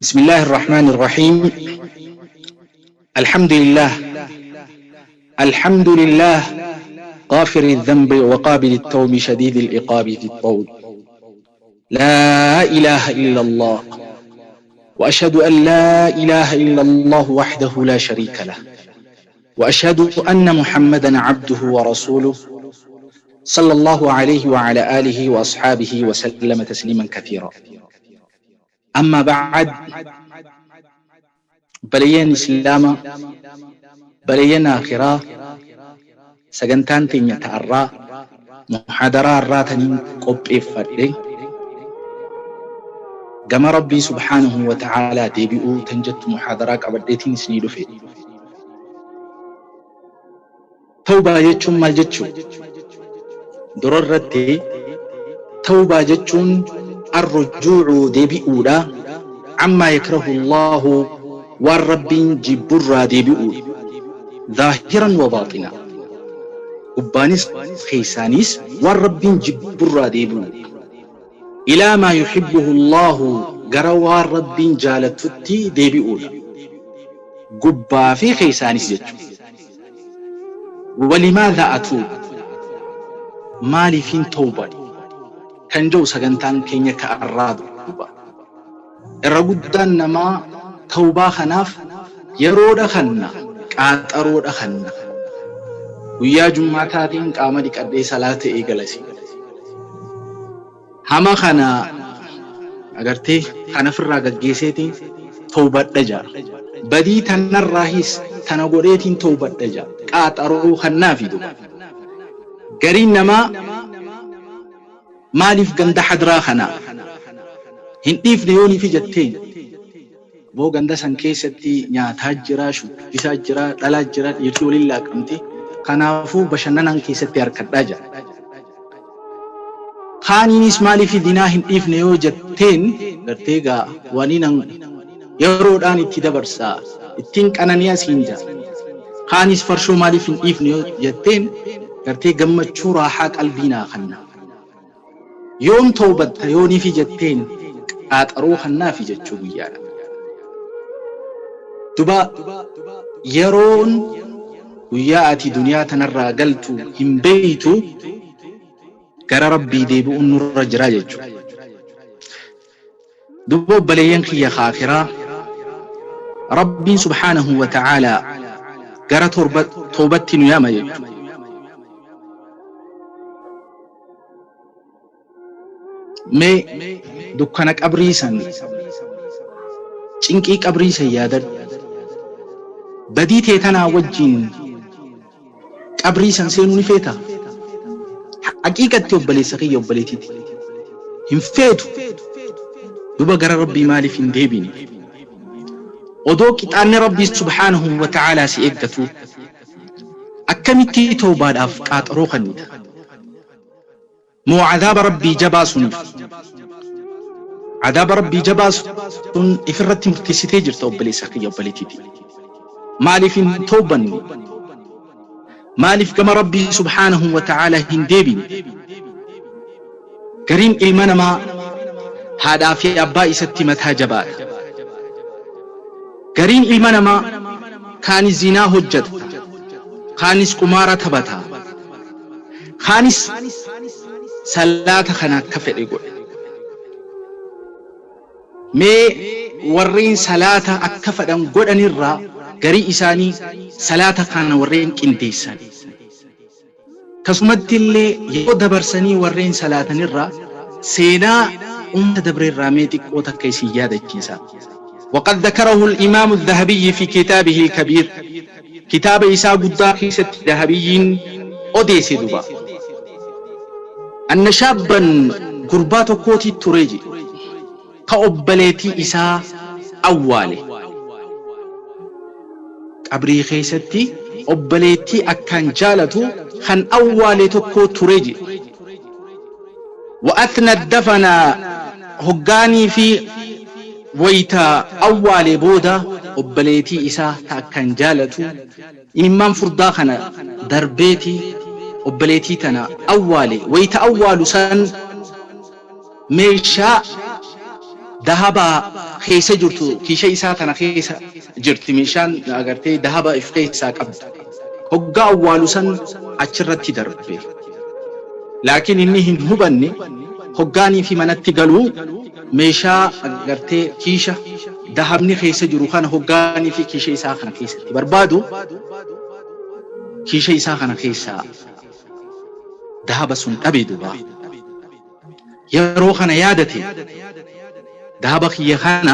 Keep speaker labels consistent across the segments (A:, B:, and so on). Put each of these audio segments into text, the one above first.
A: بسم الله الرحمن الرحيم. الحمد لله، الحمد لله غافر الذنب وقابل التوب شديد العقاب ذي الطول. لا إله إلا الله، وأشهد أن لا إله إلا الله وحده لا شريك له، وأشهد أن محمدا عبده ورسوله صلى الله عليه وعلى آله وأصحابه وسلم تسليما كثيرا. أما بعد، obboleeyyan Islaamaa، obboleeyyan Akhiraa، sagantaan teenya ta'arraa muhaadaraa irraa taniin qopheeffadhe gama Rabbii subhaanahu wa ta'aalaa deebi'uu tan jettu muhaadaraa qabadheetiin isinii dhufe. Tawbaa jechuun maal jechuu? Dura irratti tawbaa jechuun arrujuucu deebi'uudha، عما يكره الله waan Rabbiin jibburraa deebi'uudha، ظاهرا وباطنا، gubbaanis keessaanis waan Rabbiin jibburraa deebi'uudha، إلى ما يحبه الله gara waan Rabbiin jaalatutti deebi'uudha، gubbaa fi keessaanis jechuudha. ولماذا أتوب، maaliifin tawbadhe kan jedhu sagantaan keenya ka'arraa duuba. Irra guddaan namaa tawbaa kanaaf yeroodha kanna qaaxaroodha kanna. Guyyaa jummaataatiin qaama dhiqadhee salaata eegalasi. Hama kana agartee kan ofirraa gaggeesseetiin tawbadha jaa. Badii tanarraahis tana godheetiin tawbadha jaa. Qaaxaroo kannaafi duuba. Gariin namaa maaliif ganda hadraa kana hin dhiifne yooniifi jetteen, boo ganda san keessatti nyaataa jira, shubbisaa jira, dhalaa jira, dhiirti waliin laaqamte, kanaafuu bashannanaan keessatti harkadhaa jira. Kaaniinis maaliif dinaa hin dhiifne yoo jetteen, gartee gaa waniin yeroodhaan itti dabarsaa ittiin qananiyaa siin jira. Kaanis farshoo maaliif hin dhiifne yoo jetteen, gartee gammachuu raaxaa qalbii naa kanna. Yoom tawbatta yooniifi jetteen, qaaxaroo kannaafi jechuu guyyaadha. Duba yeroon guyyaa ati duniyaa tanarraa galtu hin beeytu, gara Rabbii deebi'uun nurra jira jechuudha. Duba obboleeyyan kiyya kaafiraa، Rabbiin subhaanahu wa ta'aalaa gara toobatti nu yaama jechuudha. Mee dukkana qabrii san, cinqii qabrii san yaadadhu. Badii tee tanaa wajjin qabrii san seenuu ni feetaa? Haqiiqatti obboleessa kiyya، obboleetiiti. Hin feetu. Duba gara Rabbii maaliif hin deebine? Odoo qixaanni Rabbii subhaanahu wa ta'aalaa si eeggatu akkamitti toobaadhaaf qaaxaroo kennita? Moo cadaaba Rabbii jabaa suniif? Cadaaba Rabbii jabaa sun ifirratti murteessitee jirta, obboleessa kiyya، obboleetiiti. Maaliif hin toobanne? Maaliif gama Rabbii subhaanahu wa ta'aalaa hin deebine? Gariin ilma namaa haadhaa fi abbaa isatti mataa jabaadha. Gariin ilma namaa kaanis zinaa hojjeta, kaanis qumaara taphata, kaanis salaata kana akka fedhe godhe. Mee warreen salaata akka fedhan godhanirraa garii isaanii salaata kana warreen qindeessan. Akkasumatti illee yeroo dabarsanii warreen salaatanirraa seenaa ummata dabreerraa mee xiqqoo takka isin yaadachiisa. وقد ذكره الإمام الذهبي في كتابه الكبير، كتاب isaa guddaa keessatti ذهبيين odeesse duba. أن شابا، gurbaa tokkooti ture je ka obboleetii isaa awwaale. Qabrii keessatti obboleettii akkaan jaalatu kan awwaale tokko ture je. وأثناء الدفن، hoggaanii fi wayta awwaale booda obboleettii isaa ta akkaan jaalatu imimmaan furdaa kana darbeeti obboleettii tana awwaale. Wayta awwaalu san meeshaa Dahaba keessa jirtu kiisha isaa tana keessa jirti meeshaan agartee dahaba if keessaa qabdu. Hoggaa awwaalu san achirratti darbe. Laakiin inni hin hubanne hoggaanii fi manatti galuu meeshaa agartee kiisha dahabni keessa jiru kana hoggaanii fi kiisha isaa kana keessatti barbaadu kiisha isaa kana keessaa dahaba sun dhabe duba. Yeroo kana yaadate dahaba kiyya kana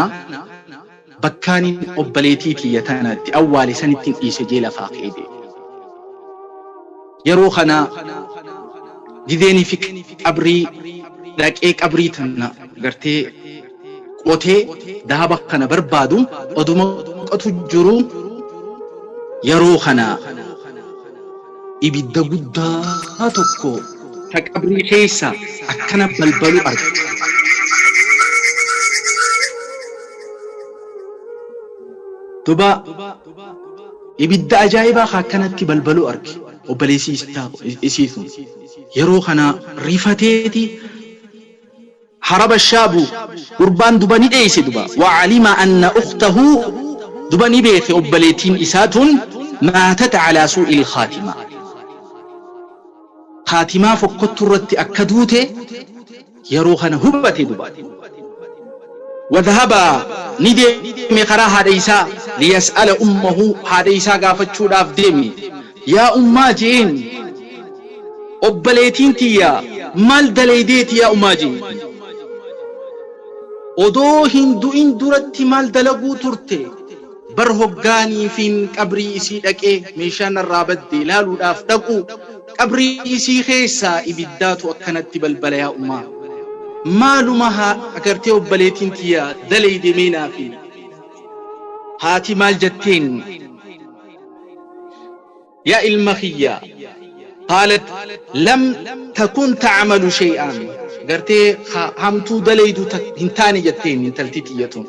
A: bakkaaniin obbaleetii tiyya tana itti awwaale sanittin dhiise jee lafaa ka'ee deeme. Yeroo kana gizeenii fi qabrii dhaqee qabrii tana gartee qotee dahaba kana barbaadu oduma qotu jiru yeroo kana ibidda guddaa tokko ta qabrii keessa akkana balbalu arge. Duba ibidda ajaa'ibaa ka akkanatti balbalu arge obboleessi isii sun. Yeroo kana rifateeti Haraba shaabu gurbaan duba ni dheeyse duba wa alima anna ukhtahu duba ni beekhe obbaleetiin isaa tun maatat alaa suu'il khaatimaa khaatimaa fokkottu irratti akka duute yeroo kana hubate duba wa dhahaba ni deeme karaa haadha isaa liyas'ala ummahu haadha isaa gaafachuudhaaf deeme yaa ummaa je'een Obbaleetiin tiyya maal dalaydeeti yaa ummaa jeen. Odoo hin du'in duratti maal dalaguu turte? Bar hoggaaniifiin qabrii isii dhaqee meeshaa narraa badde laaluudhaaf dhaqu qabrii isii keessaa ibiddaatu akkanatti balbala yaa ummaa. Maaluma haa agartee obbaleetiin tiyya dalayde mee naaf himi. Haati maal jetteen? Yaa ilma kiyya qaalat lam takun ta'malu shay'an gartee ka hamtuu dalaydu hin taane jetteen intalti tiyya tun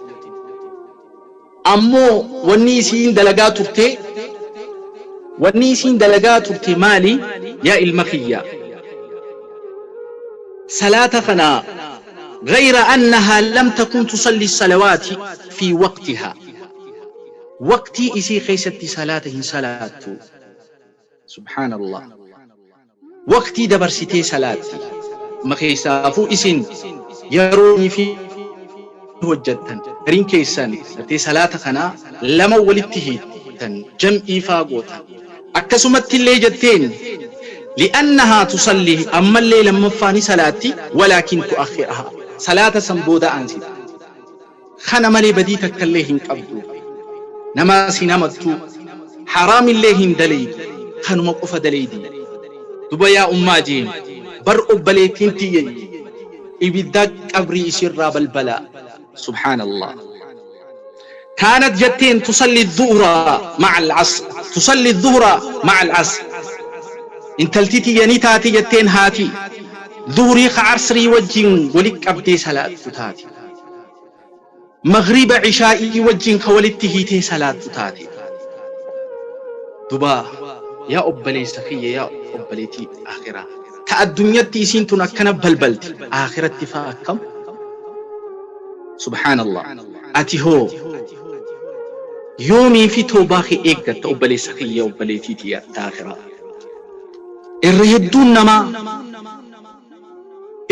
A: ammoo wanni isiin dalagaa turte wanni isiin dalagaa turte maali yaa ilma kiyya salaata kana غير أنها لم تكن تصلي الصلوات في وقتها Waqtii isii keessatti salaata hin salaattu. Subhaanallah. Waqtii dabarsitee salaatti. Amma keessaafuu isin yeroo fi hojjattan gariin keessan gartee salaata kana lama walitti hiitan jam'ii faa gootan. Akkasumatti illee jetteen li'annahaa tusalli ammallee lammaffaa ni salaatti walaakin tu'akhiraha salaata san booda aansiti. Kana malee badii takkallee hin qabdu. Namaas hin hamattu. Haraamillee hin daleydu. Kanuma qofa daleydi. Duba yaa ummaa jeen bar obbaleettiin tiyya ibiddaa qabrii isiirraa balbala. Subhaanallah. Kaanat jetteen tusalli dhuhra ma'a al-asr. Tusalli dhuhra ma'a al-asr. Intalti tiyya ni taati jetteen haati. Dhuhrii ka asrii wajjin wali qabdee salaattu taati. Maghriba ishaa'ii wajjin ka walitti hiitee salaattu taate. Duba yaa obboleessa kiyya yaa obboleetii akhiraa. Ta addunyatti isiin tun akkana balbalti akhiratti faa akkam? Subhaanallah. Ati hoo yoomii fi toobaa kee eeggatta obboleessa kiyya obboleetii tiyya ta akhiraa. Irra hedduun namaa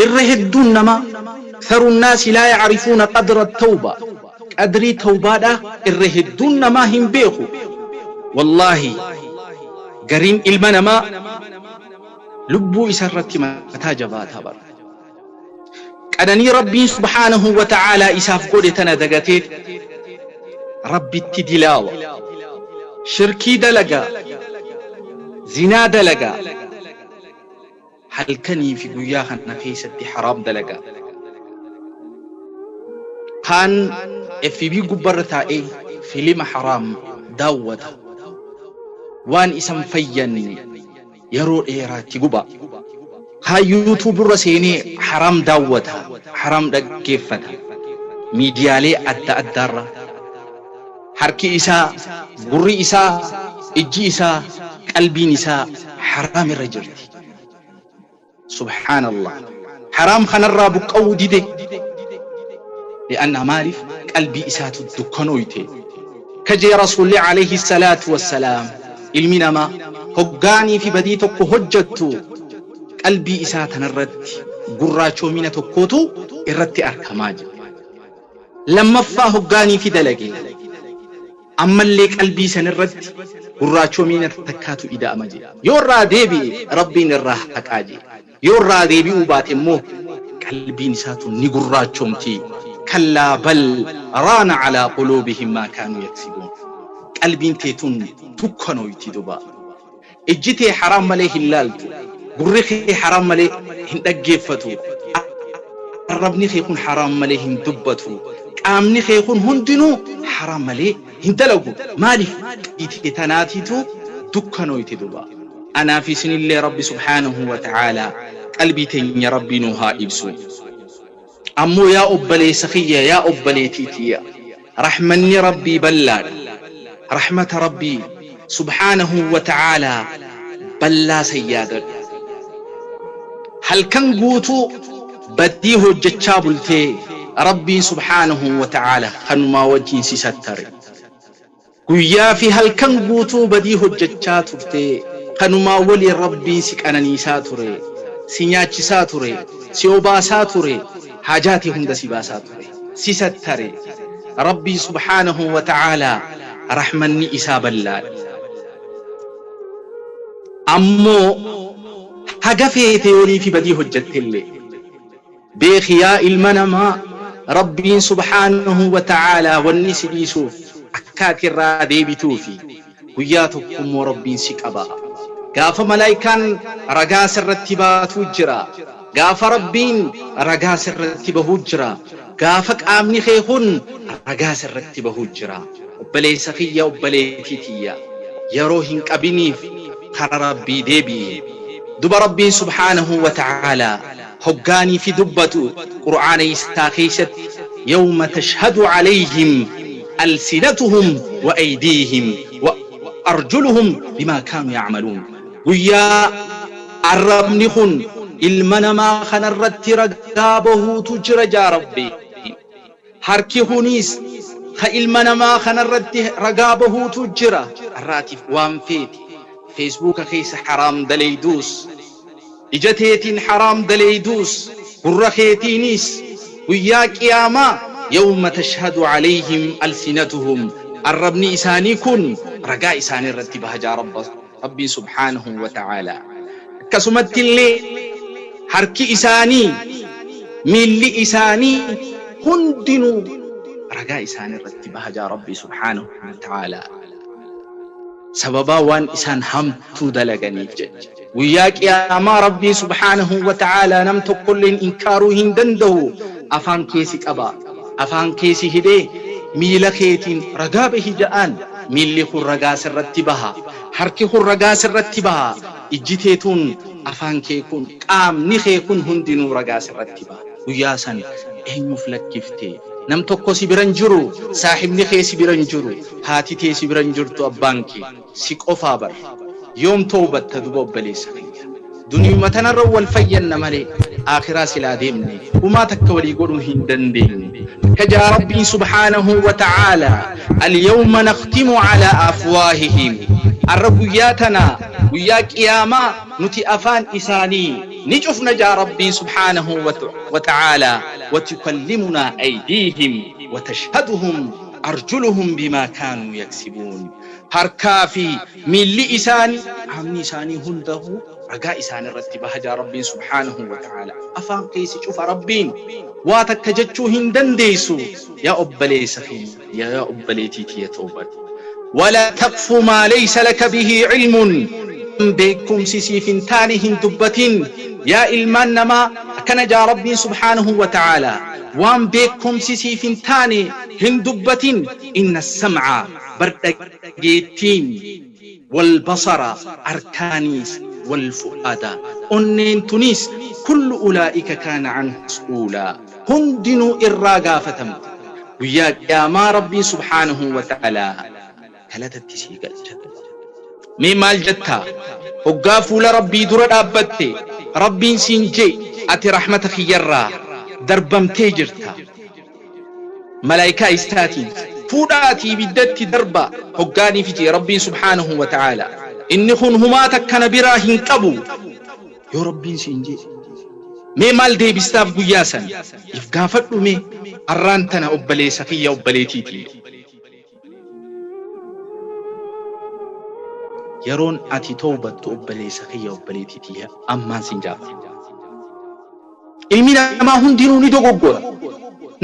A: Irra hedduun namaa, aktharu nnaasi laa ya'rifuuna qadra attawba, qadrii tawbaadhaa irra hedduun namaa hin beeku. Wallaahi gariin ilma namaa lubbuu isaarratti mataa jabaata bar. Qananii Rabbiin subhaanahu wa ta'aalaa isaaf godhe tana dagatee Rabbitti dilaawa. Shirkii dalaga, zinaa dalaga. Halkanii fi guyyaa kana keessatti haraam dalaga. Kaan FB gubbarra taa'ee filima haraam daawwata. Waan isan fayyanne yeroo dheeraa itti guba. Kaan YouTube irra seenee haraam daawwata, haraam dhaggeeffata. Miidiyaalee adda addaarra harki isaa, gurri isaa, ijji isaa, qalbiin isaa haraam irra jirti. Subhaanallah. Haraam kanarraa buqqa'uu dide. Li'anna maaliif qalbii isaatu dukkanooyte. Ka jee Rasuulli aleyhi salaatu wassalaam ilmi namaa hoggaanii fi badii tokko hojjattu qalbii isaa tanarratti gurraachoomina tokkootu irratti arkamaa jedhe. Lammaffaa hoggaanii fi dalage ammallee qalbii sanirratti gurraachoomina takkaatu ida'ama jedhe. Yoo irraa deebi'e Rabbiin irraa haqaa jedhe. Yoo irraa deebi'uu baate immoo qalbiin isaa tun ni gurraachoomti. Kallaa bal raana alaa quluubihim maa kaanuu yaksibuun. Qalbiin tee tun dukkanooyti duba. Ijji tee haraam malee hin laaltu. Gurri kee haraam malee hin dhaggeeffatu. Arrabni kee kun haraam malee hin dubbatu. Qaamni kee kun hundinuu haraam malee hin dalagu. Maaliif? Qalbii tee tanaatiitu dukkanooyti duba. Anaa fi isinillee Rabbi subhaanahu wa ta'aalaa qalbii teenya Rabbi nuu haa ibsu. Ammoo yaa obbaleessa kiyya yaa obbaleetii tiyya rahmanni Rabbii ballaadha. Rahmata Rabbii subhaanahu wa ta'aalaa ballaa san yaadadhu. Halkan guutuu badii hojjachaa bultee Rabbiin subhaanahu wa ta'aalaa kanumaa wajjiin si sattare. Guyyaa fi halkan guutuu badii hojjachaa turte, kanumaa waliin Rabbiin si qananiisaa ture, si nyaachisaa ture, si obaasaa ture, haajaa tee hunda si baasaa ture, si sattare. Rabbiin subhaanahu wa ta'aalaa rahmanni isaa ballaadha. Ammoo haga feete yoonii fi badii hojjattellee. Beekhi yaa ilma namaa Rabbiin subhaanahu wa ta'aalaa wanni si dhiisuuf akka ati irraa deebituufi. Guyyaa tokko immoo Rabbiin si qaba. Gaafa malaaykaan ragaa sirratti baatuu jira. Gaafa Rabbiin ragaa sirratti bahuu jira. Gaafa qaamni kee kun ragaa sirratti bahuu jira. Obboleessa kiyya obboleettii tiyya yeroo hin qabiniif kara Rabbii deebi'i. Duba Rabbiin subhaanahu wa ta'aalaa hoggaanii fi dubbatu Qur'aana isaa keessatti yawma tashhadu alayhim alsinatuhum wa aydiihim wa arjuluhum bimaa kaanu ya'maluun. Guyyaa arrabni kun ilma namaa kanarratti ragaa bahuutu jira jaa Rabbiin. Harki kuniis ka ilma namaa kanarratti ragaa bahuutu jira. Arraatiif waan feete Feesbuuka keessa haraam dalayduus, ija teetiin haraam dalayduus, gurra keetiiniis guyyaa qiyaamaa yawma tashhadu alayhim alsinatuhum arrabni isaanii kun ragaa isaanii irratti baha jaa Rabbiin subhaanahu wa ta'aalaa. Akkasumatti illee harki isaanii, miilli isaanii hundinuu ragaa isaanii irratti baha jaa Rabbi subhaanahu wa ta'aalaa. Sababaa waan isaan hamtuu dalaganiif jecha. Guyyaa qiyaamaa Rabbiin subhaanahu wa ta'aalaa nam tokkolleen inkaaruu hin danda'u. Afaan kee si qaba. Afaan kee si hidhee miila keetiin ragaa bahi ja'aan. Miilli kun ragaa sirratti baha. Harki kun ragaa sirratti baha. Ijji tee tun, afaan kee kun, qaamni kee kun hundinuu ragaa sirratti baha. Guyyaa san eenyuuf lakkifte? Nam tokko si bira hin jiru, saahibni kee si bira hin jiru, haati tee si bira hin jirtu, abbaan kee. Si qofaa bar. Yoom towbatta duba obboleessa kiyya? Duniyuma tanarra wal fayyanna malee aakhiraa silaa deemne humaa takka walii godhuu hin dandeenyu. Akka ja'a Rabbiin subhaanahu wa ta'aalaa Al-yawma nakhtimu alaa afwaahihim Arra guyyaa tana guyyaa qiyaamaa nuti afaan isaanii ni cufna ja'a Rabbiin subhaanahu wa ta'aalaa wa tukallimunaa aydiihim wa tashhaduhum arjuluhum bimaa kaanuu yaksibuun Harkaa fi miilli isaanii, qaamni isaanii hundahuu ragaa isaan irratti baha ja'a Rabbiin subhaanahu wa ta'aalaa. Afaan kee si cufa Rabbiin waa takka jechuu hin dandeessu. Yaa obbaleessa kiyya, yaa obbaleetii tiyya tawbadhu. Walaa taqfu maa laysa laka bihi ilmun waan beekkumsi siif hin taane hin dubbatin. Yaa ilmaan namaa akkana ja'a Rabbiin subhaanahu wa ta'aalaa waan beekkumsi siif hin taane hin dubbatin. Inna sam'a Bar dhageettiin, wal basara arkaaniis, wal fu'aada onneen tuniis kullu ulaa'ika kaana anhu mas'uulaa hundinuu irraa gaafatamti. Guyyaa qiyaamaa Rabbiin subhaanahu wa ta'aalaa galatatti sii galcha. Mee maal jetta hoggaa fuula Rabbii dura dhaabbatte Rabbiin siin je'e ati rahmata kiyyarraa darbamtee jirta. Malaayikaa isaatiin fuudhaatii ibiddatti darbaa hoggaaniifi je'e Rabbiin subhaanahu wa ta'aalaa inni kun humaa takka na biraa hin qabu yoo Rabbiin siin je'e mee maal deebistaaf guyyaa san if gaafadhu mee arraan tana obbaleessa kiyya obbaleetii tiyya. Yeroon ati towbattu obbaleessa kiyya obbaleetii tiyya ammaan siin ja'a. Ilmi namaa hundinuu ni dogoggora.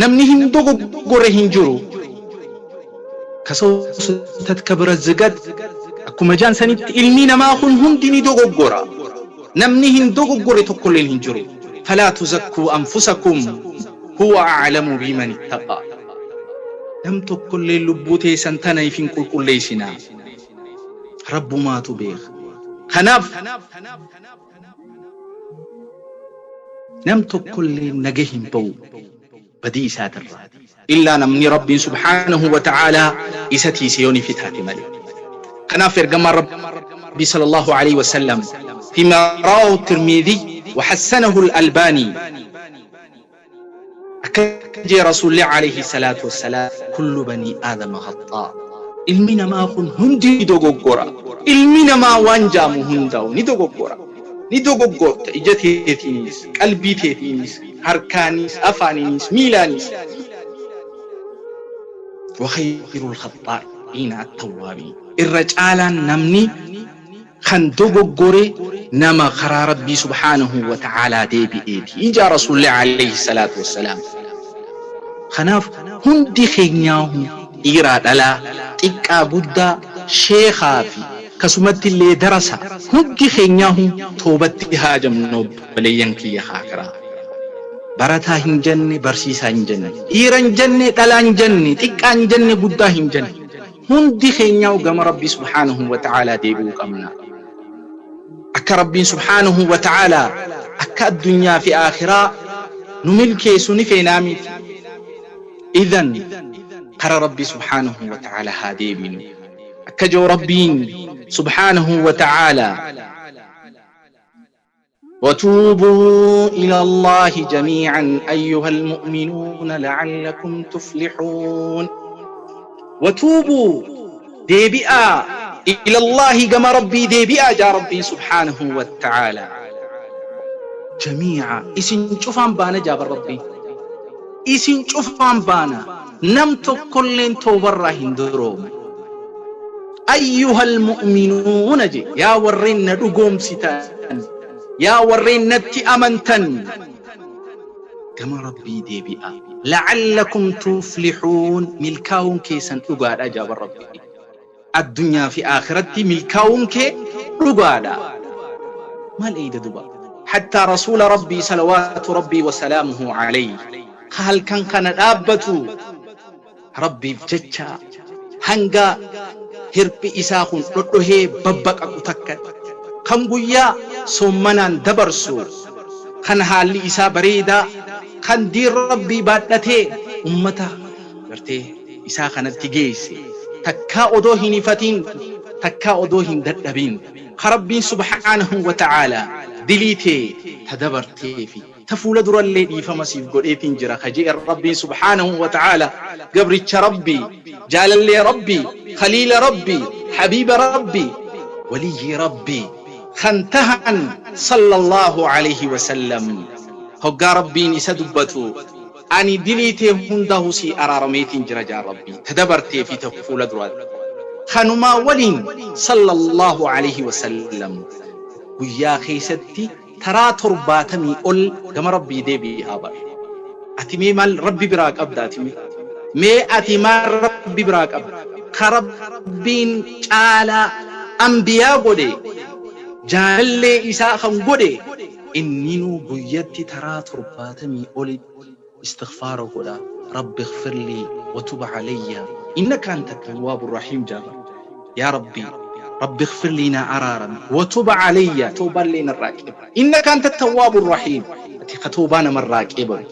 A: Namni hin dogoggorre hin jiru. ከሰው ስህተት ከብረት ዝገት akkuma jaan sanitti ilmi namaa kun hundi ni dogoggora. Namni hin dogoggorre tokkolleen hin jiru. Falaa tuzakkuu anfusakum huwa a'lamu biman ittaqaa. Nam tokkolleen lubbuu teessan tana if hin qulqulleessinaa. Rabbumaatu beeka. Kanaaf Nam tokkolleen naga hin bahu badii isaatirraa illaa namni Rabbiin subhaanahu wa ta'aalaa isa tiise yoo nifi taate malee. Kanaaf ergamaan Rabbii sallallahu alaihi wasallam فيما رواه الترمذي وحسنه الألباني akka jee Rasuulli alayhi salaatu wassalaam kullu banii aadama khaxxaa ilmi namaa kun hundi ni dogoggora ilmi namaa waan jaamu hundaa'u ni dogoggora ni dogoggorta ija teetiinis qalbii teetiinis harkaanis afaaniinis miilaanis wa khayrul khaxxaa'iina attawwaabiin irra caalaan namni kan dogoggore nama karaa Rabbii subhaanahu wa ta'aalaa deebi'eeti ijaa Rasuulli alayhi salaatu wassalaam. Kanaaf hundi keenyaahu dhiiraa dhalaa, xiqqaa guddaa, sheekhaa fi kasumatti illee darasa hundi keenyaahu toobatti haajamna obboleeyyan kiyya aakiraa. Barataa hin jenne, barsiisaa hin jenne, dhiira hin jenne, dhalaa hin jenne, xiqqaa hin jenne, guddaa hin jenne. Hundi keenyaa'u gama Rabbii subhaanahu wa ta'aalaa deebi'uu qabna. Akka Rabbiin subhaanahu wa ta'aalaa akka addunyaa fi aakhiraa nu milkeessu ni feenaa miti. Idhan kara Rabbii subhaanahu wa ta'aalaa haa deebinu. Akka jiru Rabbiin subhaanahu wa ta'aalaa وتوبوا إلى الله جميعا أيها المؤمنون لعلكم تفلحون وتوبوا ديبئا إلى الله كما ربي ديبئا جا ربي سبحانه وتعالى جميعا إسن شوفان بانا جاب ربي إسن شوفان بانا نمت كل توبر هندروم Ayyuhal mu'minuuna je yaa warreen na dhugoomsitan yaa warreen natti amantan gama Rabbii deebi'aa la'allakum tuflixuun milkaa'uun keessan dhugaadha jaaban Rabbii addunyaa fi aakhiratti milkaa'uun kee dhugaadha maal eeyda duba hattaa rasuula Rabbii salawaatu Rabbii wasalaamuhu alayhi ka halkan kana dhaabbatu Rabbiif jecha hanga hirphi isaa kun dhodhohee babbaqaqu takkatti, kan guyyaa soommanaan dabarsu, kan haalli isaa bareedaa, kan diin Rabbii baadhatee ummata gartee isaa kanatti geesse, takkaa odoo hin hifatin, takkaa odoo hin dadhabin, ka Rabbiin subhaanahu wa ta'aalaa dilii tee ta dabartee fi ta fuula durallee dhiifama siif godheetiin jira ka je'e Rabbiin subhaanahu wa ta'aala gabricha Rabbii jaalallee Rabbii khaliila Rabbii habiiba Rabbii waliyyii Rabbii kan tahan sallallahu alayhi wa sallam hoggaa Rabbiin isa dubbatu ani dilii tee hundahu sii araarameetiin jira jaa Rabbii ta dabartee fi ta fuula duraatti kanumaa waliin sallallahu alayhi wa sallam guyyaa keessatti taraa 70 ol gama Rabbii deebi'a bar. Ati mee maal Rabbi biraa qabda ati mee? Mee ati maal Rabbi biraa qabda? Ka Rabbiin caalaa anbiyaa godhe jaalallee isaa kan godhe inninuu guyyatti taraa 70 olitti istighfaara godha Rabbi ighfirlii wa tub alayya innaka anta tawwaabu rahiim jaa bar. Yaa Rabbi Rabbi ighfirlii naa araarami wa tub alayya tawbaallee narraa qeebali innaka anta tawwaabu rahiim ati ka tawbaa namarraa qeebalu.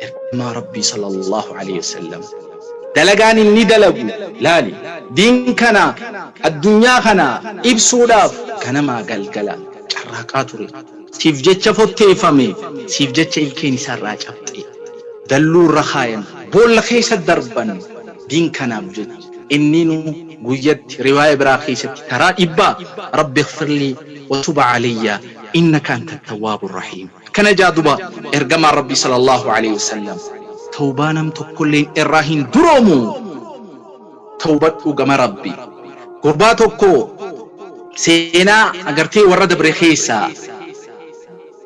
A: Ergamaa Rabbii sallallahu alayhi wasallam dalagaan inni dalagu laali diin kana addunyaa kana ibsuudhaaf ganamaa galgala carraaqaa ture. Siif jecha fotteeffame, siif jecha ilkeen isaa irraa cabxe. Dalluu irra kaayan, Boolla keessa darban diin kanaaf jecha. Inninu guyyatti riwaaya biraa keessatti taraa dhibbaa rabbi ighfirlii wa tub alayya innaka anta attawwaabu rahiim. Kana jaa duba ergamaan rabbii sallallahu aleyhi wasallam tawbaa nam tokkolleen irraa hin duroomu tawbadhu gama rabbi. Gurbaa tokko seenaa agartee warra dabre keessaa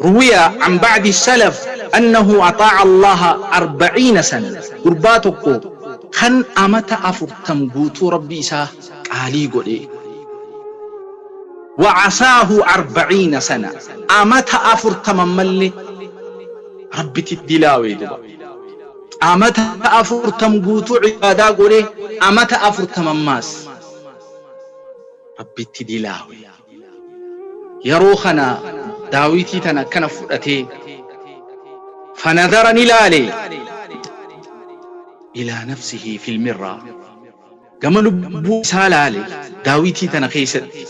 A: Ruwiya an ba'di salaf annahu axaa'a Allaaha arba'iina sana, gurbaa tokko kan amata afurtam guutuu Rabbii isaa qaalii godhe, wa asaahu arba'iina sana, amata afurtam ammalle Rabbitti dilaawe duba. Amata afurtam guutuu ibaadaa godhe, amata afurtam ammaas Rabbitti dilaawe. Yeroo kana daawitii tana akkana fudhatee fanadara ni laale ilaa nafsihi fil mirraa gama lubbuu isaa laale daawitii tana keessatti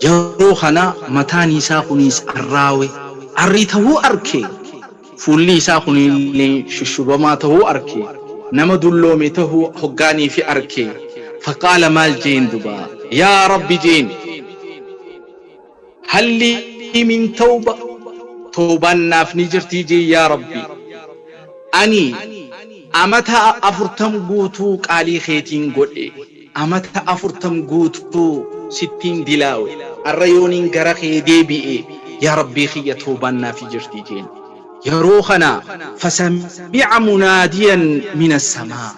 A: yeroo kana mataan isaa kunis arraawe arrii tahuu arke fuulli isaa kunillee shushubamaa tahuu arke nama dulloome tahuu hoggaaniifi arke faqaala maal jeen duba yaa rabbi jeen hal lii min tawba tawbaan naaf ni jirtii jeen yaa rabbi ani amata afurtam guutuu qaalii keetiin godhe amata afurtam guutuu sittiin dilaawe arra yooniin gara kee deebi'e yaa rabbii kiyya tawbaan naaf jirtii jeen yeroo kana fasami'a munaadiyan mina samaa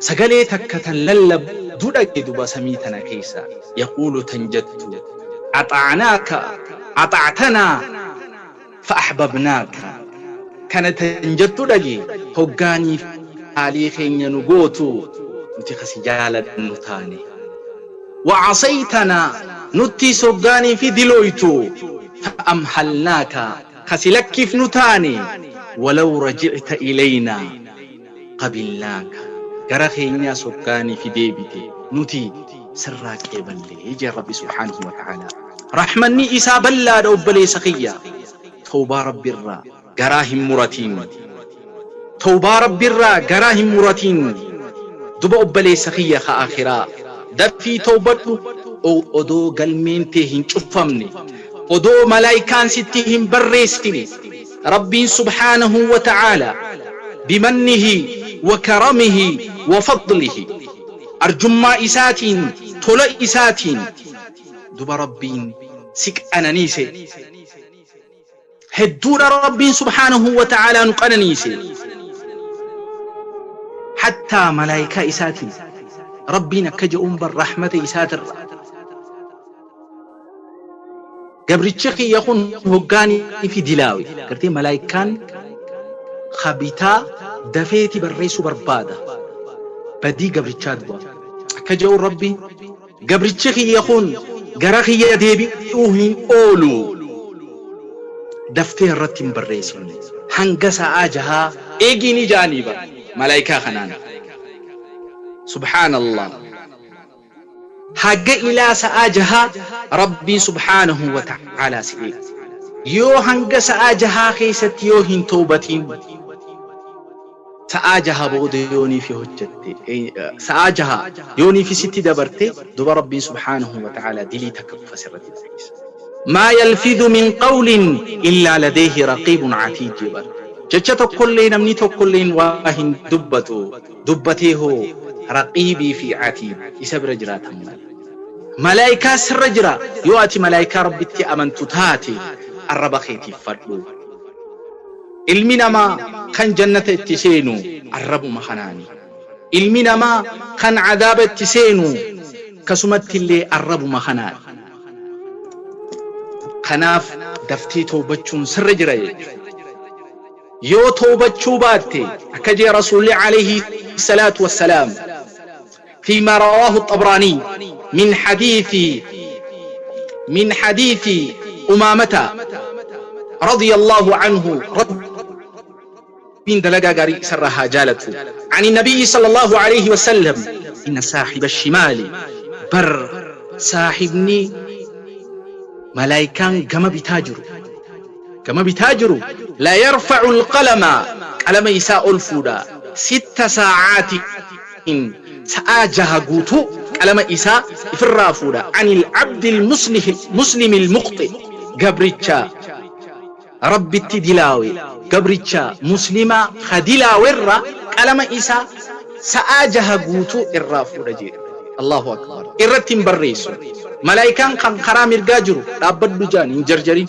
A: sagalee takka tan lallabdu dhage duba samii tana keessa yaquulu tan jettu axa'naaka axa'tanaa fa ahbabnaaka kana tan jettu dhage hoggaaniif qaalii keenya nu gootu nuti ka si jaalannu taane wa asaytanaa nuttiis hoggaaniifi dilooytu fa amhalnaaka ka si lakkifnu taane walaw rajicta ilaynaa qabilnaaka gara keenyaas hoggaaniifi deebite nuti sirraa qeeballe jeen rabbi subhaanahu wa ta'aalaa rahmanni isaa ballaadha obboleessa kiyya tawbaa rabbirraa garaa hin muratiin tawbaa rabbirraa garaa hin muratiin duba obboleessa kiyya ka akhiraa dafii tawbadhu odoo galmeen tee hin cufamne odoo malaayikaan sitti hin barreessine rabbiin subhaanahu wa ta'aalaa bimannihi wa karamihi wa fadlihi arjummaa isaatiin tola isaatiin duba rabbiin si qananiise hedduudha rabbiin subhaanahu wa ta'aalaa nu qananiise hattaa malaayikaa isaatiin rabbiin akka je'uun bar rahmata isaatirra gabrichi kiyya kun hoggaanii fi dilaawe gartee malaayikaan kabitaa dafeeti barreessuu barbaada badii gabrichaa duba akka je'uun rabbiin Gabrichi kiyya kun gara kiyya deebi'uu hin oolu. Daftee irratti hin barreessin. Hanga sa'aa jahaa eegii ni ja'anii bar malaayikaa kanaan. Subhaanallah. Haga ilaa sa'aa jahaa Rabbiin subhaanahu wa ta'aalaa si eega. Yoo hanga sa'aa jahaa keessatti yoo hin tawbatin Sa'aa jaha booda yooniifi hojjatte sa'aa jaha yooniifi sitti dabarte duba Rabbiin subhaanahu wa ta'aalaa dilii takka qofa sirratti barreessa. Maa yalfidhu min qawlin illaa ladayhi raqiibun atiid jee bar. Jecha tokkollee namni tokkolleen waa hin dubbatu dubbatee hoo raqiibii fi atiid isa bira jiraatan malee. Malaayikaa sirra jira yoo ati malaayikaa Rabbitti amantu taate arraba keetiiffadhu. Ilmi namaa kan jannata itti seenu arrabuma kanaani. Ilmi namaa kan cadaaba itti seenu akkasumattillee arrabuma kanaani. Kanaaf daftee tawbachuun sirra jira jechuudha. Yoo tawbachuu baatte akka jee Rasuulli alayhi salaatu wassalaam فيما رواه الطبراني من حديث أمامة رضي الله عنه rabbiin dalagaa gaarii isarraa haa jaalatu عن النبي صلى الله عليه وسلم إن صاحب الشمال bar saahibni malaayikaan gama bitaa jiru gama bitaa jiru la yarfa'u alqalama. Qalama isaa ol fuudha. Sitta saa'aatin, sa'aa jaha guutuu qalama isaa ifirraa fuudha. Anil abdil muslimil mukhxi, gabricha Rabbitti dilaawe, gabricha muslimaa ka dilaawerraa qalama isaa sa'aa jaha guutuu irraa fuudha jedhe. Allaahu Akbar. Irratti hin barreessu. Malaaykaan kan karaa mirgaa jiru dhaabbadhu jaan hin jarjarin.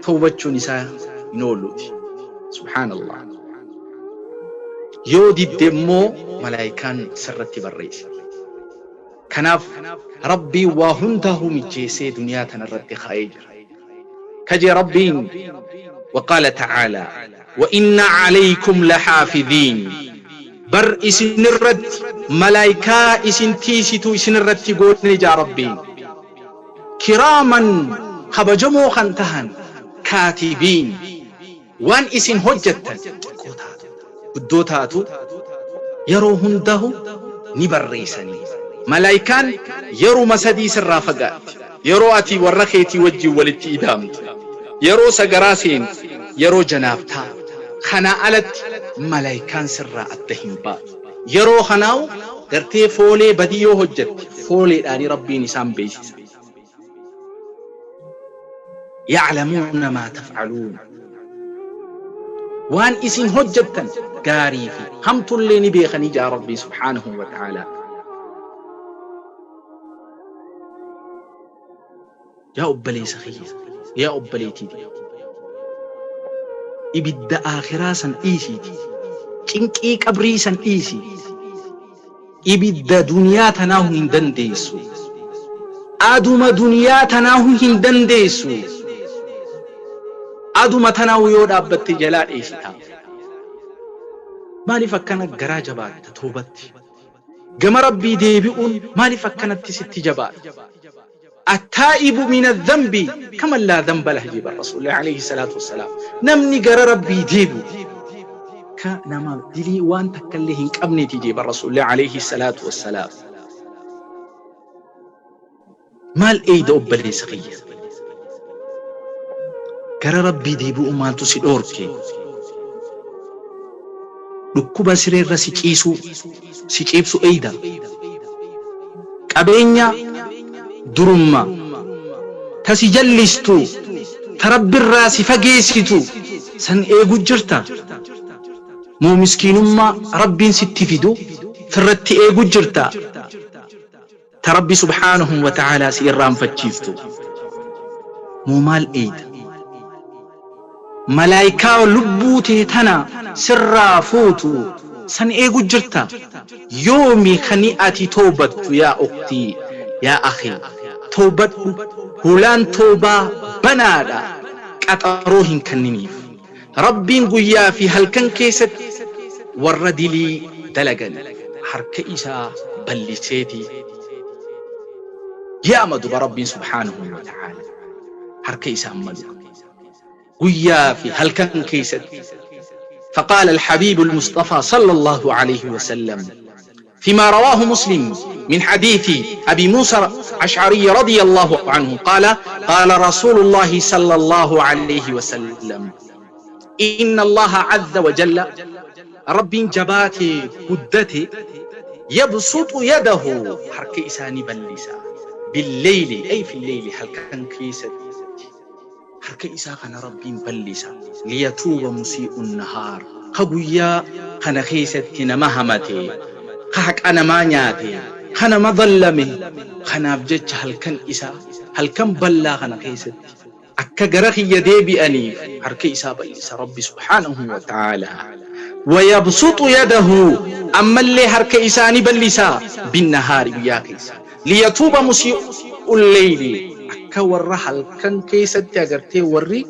A: Tawbachuun isaa hin ooluuti. Subhaanallah. Yoo didde immoo malaaykaan sirratti barreessiti. Kanaaf Rabbiin waa hundaahuu mijjeessee duniyaa tanarratti kaa'ee jira. Kaje Rabbiin waqaala ta'aalaa wa inna calaykum laxaafiziin bar isinirratti malaaykaa isin tiiysitu isinirratti goone jaa Rabbiin kiraaman kabajamoo kan tahan kaatibiin waan isin hojjattan xiqqoo taatu guddoo taatu yeroo hundahu ni barreeysanii. Malaaykaan yeruma sadii sirraa fagaatti. Yeroo ati warra keetii wajjiin walitti ida'amtu, yeroo sagaraa seentu, yeroo janaabtaa. Kanaa alatti malaaykaan sirraa adda hin baatu. Yeroo kanaahu gartee foolee badii yoo hojjatte fooleedhaani Rabbiin isaan beeysisa. Ya'lamuuna maa taf'aluun. Waan isin hojjattan gaarii fi hamtullee ni beekanii ja'a Rabbii subhaanahu wa ta'aalaa. Yaa obboleessa kiyya, yaa obboleettii tiyya. Ibidda aakhiraa san dhiisiiti. Cinqii qabrii san dhiisi. Ibidda duniyaa tanaahu hin dandeessu. Aduma duniyaa tanaahu hin dandeessu. Aduma tanaahu yoo dhaabbatte jalaa dheessita. Maaliif akkana garaa jabaatta toobatti? Gama Rabbii deebi'uun maaliif akkanatti sitti jabaata? Attaa'ibu mina dhanbi kaman laa dhanba lah jee bar Rasuulli alayhi salaatu wassalaam. Namni gara Rabbii deebi'u ka nama dilii waan takkallee hin qabneeti jee bar Rasuulli alayhi salaatu wassalaam. Maal eeyda obboleessa kiyya? Gara Rabbii deebi'uu maaltu si dhoorke? Dhukkuba sireerra si ciisuu, si ciibsu eeyda? Qabeenya durumma ta si jallistu, ta Rabbirraa si fageessitu san eegu jirta? Moo miskiinummaa Rabbiin sitti fidu firratti eegu jirta? Ta Rabbi subhaanahu wa ta'aalaa si irraanfachiiftu. Moo maal eeyda? Malaaykaa lubbuu tee tana sirraa fuutu san eegu jirta? Yoomi kani ati towbattu yaa ukhtii yaa akhii? Towbadhu hulaan towbaa banaadha qaxaroo hin kanniniif. Rabbiin guyyaa fi halkan keessatti warra dilii dalagan harka isaa balliseeti yaama duba Rabbiin subhaanahu wa ta'aala harka isaa malu guyyaa fi halkan keessatti. فقال الحبيب المصطفى صلى الله عليه وسلم فيما رواه مسلم من حديث أبي موسى الأشعري رضي الله عنه قال قال رسول الله صلى الله عليه وسلم إن الله عز وجل رب جباتي قدتي يبسط يده حرك إساني بلسا بالليل أي في الليل هل كان كيست Harka isaa kana Rabbiin bal'isa. Liyatuuba musii'un nahaar, ka guyyaa kana keessatti nama hamate, ka haqa namaa nyaate, ka nama zallame, kanaaf jecha halkan isaa halkan bal'aa kana keessatti akka gara kiyya deebi'aniif harka isaa bal'isa Rabbi subhaanahu wa ta'aalaa. Wayabsuxu yadahu, ammallee harka isaa ni bal'isa binnahaari guyyaa keessa. Liyatuuba musii'ul leyli, akka warra halkan keessatti agartee warri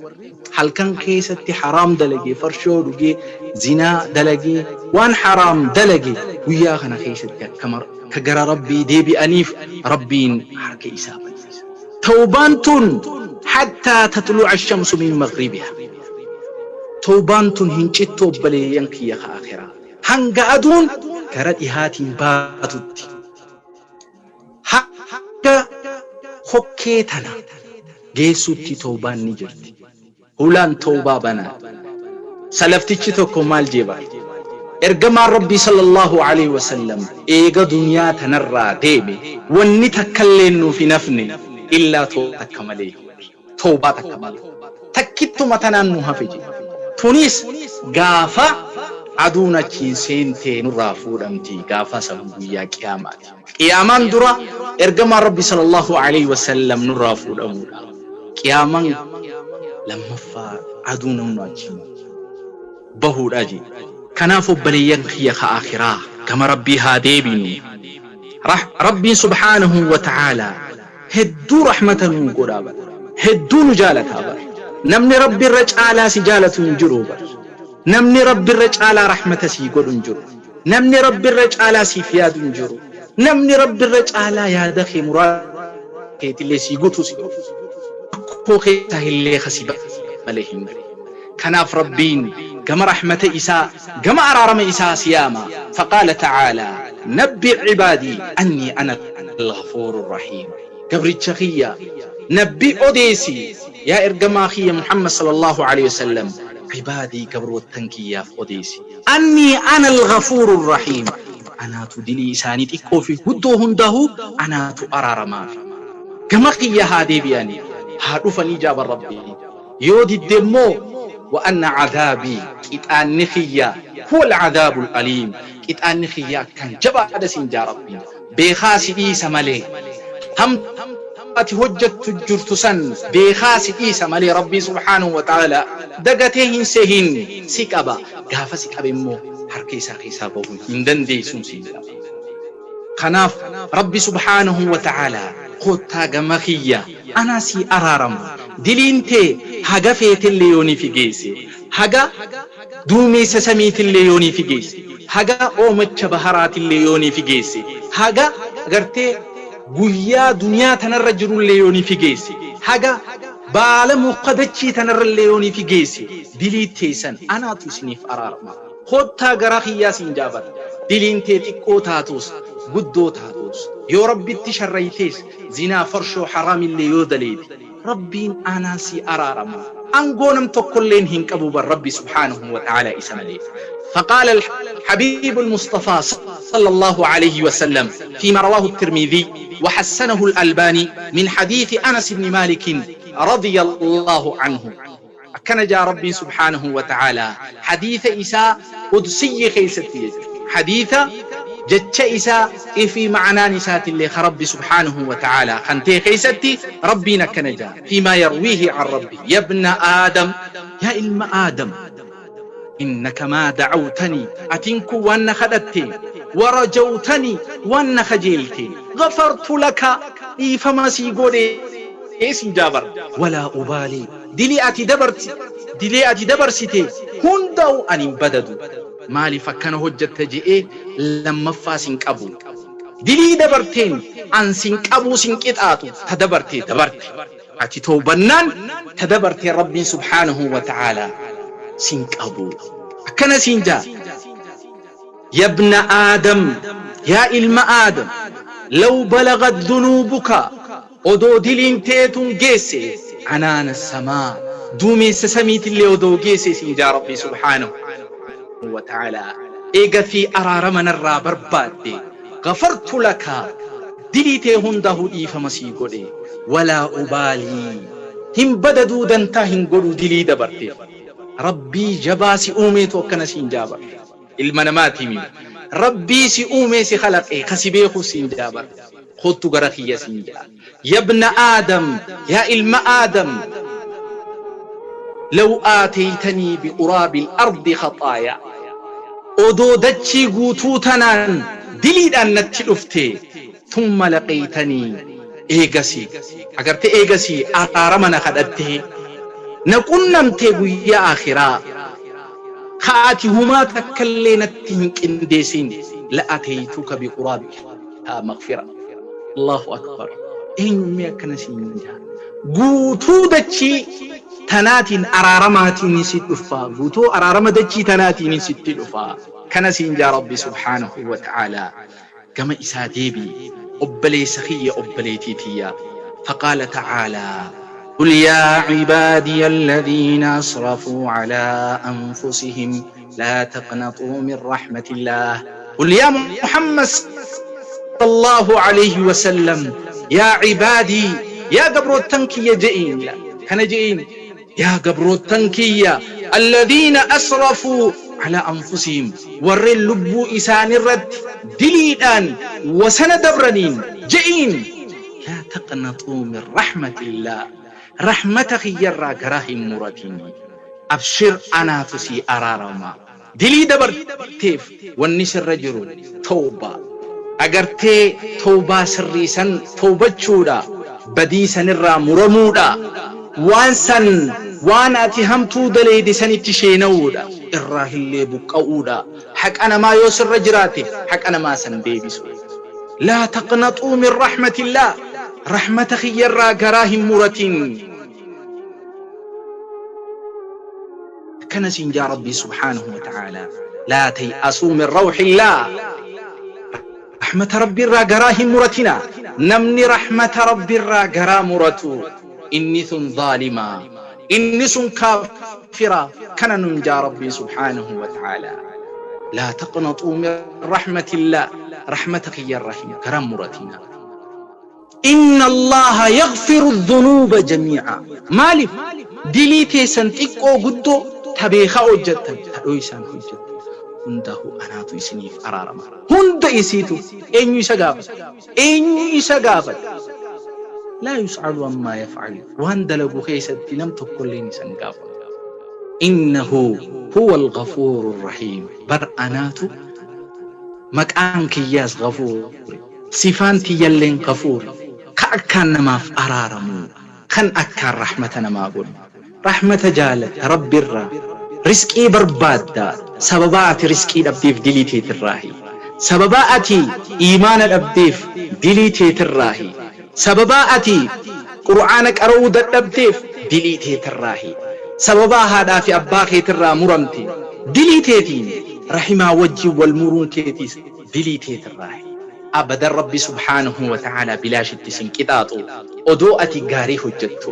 A: halkan keessatti haraam dalage, farshoo dhugee, zinaa dalagee, waan haraam dalage guyyaa kana keessatti akka akka gara Rabbii deebi'aniif Rabbiin harka isaa bal'isa. Tawbaan tun hattaa tatlu'a shamsu min maghribiha. Tawbaan tun hin cittu obboleeyyan kiyya ka akhiraa. Hanga aduun gara dhihaatiin baatutti. Hanga kokkee tana geessutti tawbaan ni jirti. Hulaan tawbaa banaadha. Salaftichi tokko maal jee bar? Ergamaan Rabbii sallallaahu aleyhi wa sallam eega duniyaa tanarraa deeme wanni takkalleen nuuf hin hafne illaa towbaa takka malee jee bar. Towbaa takka malee. Takkittuma tanaan nu hafe jee. Tunis gaafa aduun achiin seentee nurraa fuudhamti gaafa san guyyaa qiyaamaati. Qiyaamaan dura Ergamaan Rabbii sallallaahu aleyhi wa sallam nurraa fuudhamuudha. Qiyaamaan lammaffaa aduun humna achiin bahuudha jee. Kanaaf obboleeyyan kiyya ka aakhiraa gama Rabbii haa deebinu. Rabbiin subhaanahu wa ta'aalaa hedduu rahmata nuu godhaa bar. Hedduu nu jaalataa bar. Namni Rabbi irra caalaa si jaalatu hin jiru bar. Namni Rabbi irra caalaa rahmata sii godhu hin jiru. Namni Rabbi irra caalaa siif yaadu hin jiru. Namni Rabbi irra caalaa yaada kee muraada keetillee sii gutu si rakkoo keessaa illee ka si malee hin jiru. Kanaaf Rabbiin gama rahmata isaa gama araarama isaa si yaama. Faqaala ta'aalaa nabbi cibaadii annii ana al-ghafuuru rahiim. Gabricha kiyya nabbi odeessi yaa ergamaa kiyya Muhammad sallallahu alaihi wasallam cibaadii gabroottan kiyyaaf odeessi. Annii ana al-ghafuuru rahiim. Anaatu dilii isaanii xiqqoo fi guddoo hundaahuu anaatu araaramaafi. Gama kiyya haa deebi'anii haa dhufanii jaaban Rabbiin. Yoo didde immoo wa anna cadaabii qixaanni kiyya huwa al-cadaabul aliim qixaanni kiyya akkaan jabaadha siin jaa Rabbiin. Beekaa si dhiisa malee hamtuu ati hojjattu jirtu san beekaa si dhiisa malee Rabbiin subhaanahu wa ta'aalaa dagatee hin sehin si qaba. Gaafa si qabe immoo harka isaa keessaa bahuu hin dandeessuun siin jaa. Kanaaf Rabbi subhaanahu wa ta'aalaa koottaa gama kiyya anaa sii araarama. Diliin tee haga feetellee yoo ni fi geesse, haga duumeessa samiitillee yoo ni fi geesse, haga oomacha baharaatillee yoo ni fi geesse, haga gartee guyyaa duniyaa tanarra jirullee yoo ni fi geesse, haga baala muka dachii tanarrallee yoo ni fi geesse, dilii teessan anaatu isiniif araarama. Koottaa gara kiyyaa siin jaa bar. Diliin tee xiqqoo taatus guddoo taatus yoo Rabbitti sharraytees zinaa farshoo haraamillee yoo daleeyde Rabbiin aanaan sii araarama. Angoo nam tokkolleen hin qabu bar Rabbi subhaanahu wa ta'aalaa isa malee. فقال الحبيب المصطفى صلى الله عليه وسلم فيما رواه الترمذي وحسنه الألباني من حديث أنس بن مالك رضي الله عنه Akkana ja'a Rabbiin subhaanahu wa ta'aalaa hadiisa isaa qudsiyyi keessatti jechuudha. Hadiisa jecha isaa ifii ma'anaan isaatillee ka Rabbi subhaanahu wa ta'aalaa kan ta'e keessatti Rabbiin akkana ja'a fiimaa yarwiihi an Rabbi yabna Aadam yaa ilma Aadam innaka maa da'awtanii atiin kun waan na kadhatte warajawtanii waan na kajeelte ghafartu laka dhiifama sii godhe siin jaa bar walaa ubaalii Dilii ati dabarti dilii ati dabarsite hundahu ani hin badadu. Maaliif akkana hojjatta je'ee lammaffaa sin qabu. Dilii dabarteen an sin qabuu sin qixaaxu ta dabarte dabarte. Ati towbannaan ta dabarteen Rabbiin subhaanahu wa ta'aalaa sin qabu. Akkana siin ja'a. Yabna Aadam yaa ilma Aadam law balagat dhunuubuka Odoo diliin tee tun geesse anaana samaa duumeessa samiitillee odoo geesse siin jaa Rabbii subhaanahu wa ta'aalaa eega fi araarama narraa barbaadde ghafartu laka dilii tee hundahu dhiifama sii godhe walaa ubaalii hin badaduu dantaa hin godhuu dilii dabarteef Rabbii jabaa si uumeetu akkana siin jaa bar ilma namaatii mii Rabbii si uumee si khalaqe ka si beeku siin jaa bar Koottu gara kiyya siin jedha. Yabna Aadam, yaa ilma Aadam, law aataytanii biquraabil ardi khaxaayaa. Odoo dachii guutuu tanaan diliidhaan natti dhufte, thumma laqaytanii eegasi agarte eegasi araarama na kadhattee na qunnamtee guyyaa aakhiraa ka ati humaa takkallee natti hin qindeessin la ataytuka biquraabiha maghfira. Allahu akbar. Eenyummee akkana siin jaa. Guutuu dachii tanaatiin araaramaatiin si dhufa. Guutuu araarama dachii tanaatiin sitti dhufa. Kana siin jaa Rabbi subhaanahu wa ta'aalaa. Gama isaa deebi. Obboleessa kiyya obboleetii tiyya. Faqaala ta'aalaa. قل يا عبادي الذين أسرفوا على أنفسهم لا تقنطوا من رحمة الله. قل يا محمد صلى الله عليه وسلم يا عبادي يا قبروتن كيا جئين لا كان جئين يا قبروتن كيا الذين أسرفوا على أنفسهم ور اللب إسان الرد دليدان وسن دبرنين جئين لا تقنطوا من رحمة الله رحمة خيرا كراهم مرتين أبشر أنا تسي أرارما دلي دبر تيف والنسر رجل توبة أجرتي توبة سريسا توبة شودا بديسا نرى مرمودا وانسا وانا أتهمتو دليدي سن تشينودا الراهل اللي بقودا حق أنا ما يوسر رجراتي حق أنا ما سن بيبسو لا تقنطوا من رحمة الله رحمة خيرا كراهم مرتين كنسين جا ربي سبحانه وتعالى لا تيأسوا من روح الله رحمة ربي را قراه مرتنا نمني رحمة ربي را قرا مرتو إني ثن ظالما إني سن كافرا كان ننجا ربي سبحانه وتعالى لا تقنطوا من رحمة الله رحمتك يا الرحيم كرم مرتنا إن الله يغفر الذنوب جميعا مالف دليتي سنتيكو قدو تبيخا hojjettan tadhoo isaan hojjettan hundahu anaatu isiniif araarama hunda isiitu eenyu isa gaafata eenyu isa gaafata laa yus'alu ammaa yaf'alu waan dalagu keessatti nam tokkolleen isan gaafatu innahu huwa alghafuuru rahiim bar anaatu maqaan kiyyaas ghafuuri sifaan tiyyalleen ghafuuri ka akkaan namaaf araaramu kan akkaan rahmata namaa godhu rahmata jaalatta rabbirraa risqii barbaadda sababaa ati risqii dhabdeef dilii teetirraahi sababaa ati iimaana dhabdeef dilii teetirraahi sababaa ati qur'aana qara'uu dadhabdeef dilii teetirraahi sababaa haadhaa fi abbaa keetirraa muramte dilii teetiin rahimaa wajjin wal muruun keetiis dilii teetirraahi abadan rabbi subhaanahu wa ta'aalaa bilaashitti sin qixaaxu odoo ati gaarii hojjettu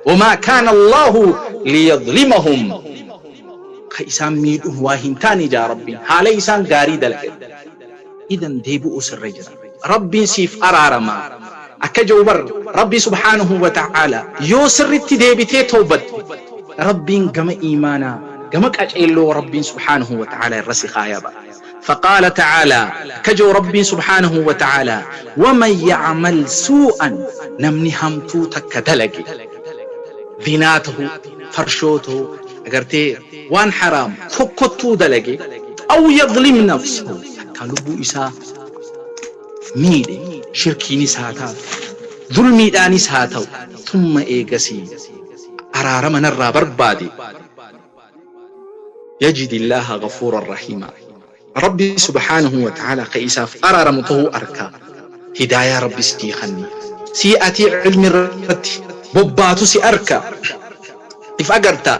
A: wamaa kaana Allahu liyadlimahum ka isaan miidhuun waa hin taane jaa rabbiin haala isaan gaarii dalagan idan deebi'uu sirra jira rabbiin siif araarama akka jiru bar rabbi subhaanahu wa ta'aalaa yoo sirritti deebitee toobatte rabbiin gama iimaanaa gama qaceelloo rabbiin subhaanahu wa ta'aalaa irra si kaayaba. فقال تعالى كجو ربي سبحانه وتعالى ومن يعمل سوءا نمني همتو تكدلقي ذناته فرشوته أقرتي وان حرام فكتو دلقي أو يظلم نفسه كالبو إسا ميدي شركي نساتا ظلمي داني ساتو ثم إيقسي أرار من الرا بربادي يجد الله غفورا رحيما ربي سبحانه وتعالى قيساف أرار متهو أركا هداية ربي سيخني سيأتي علم الرد بباتو سي أركا if agarta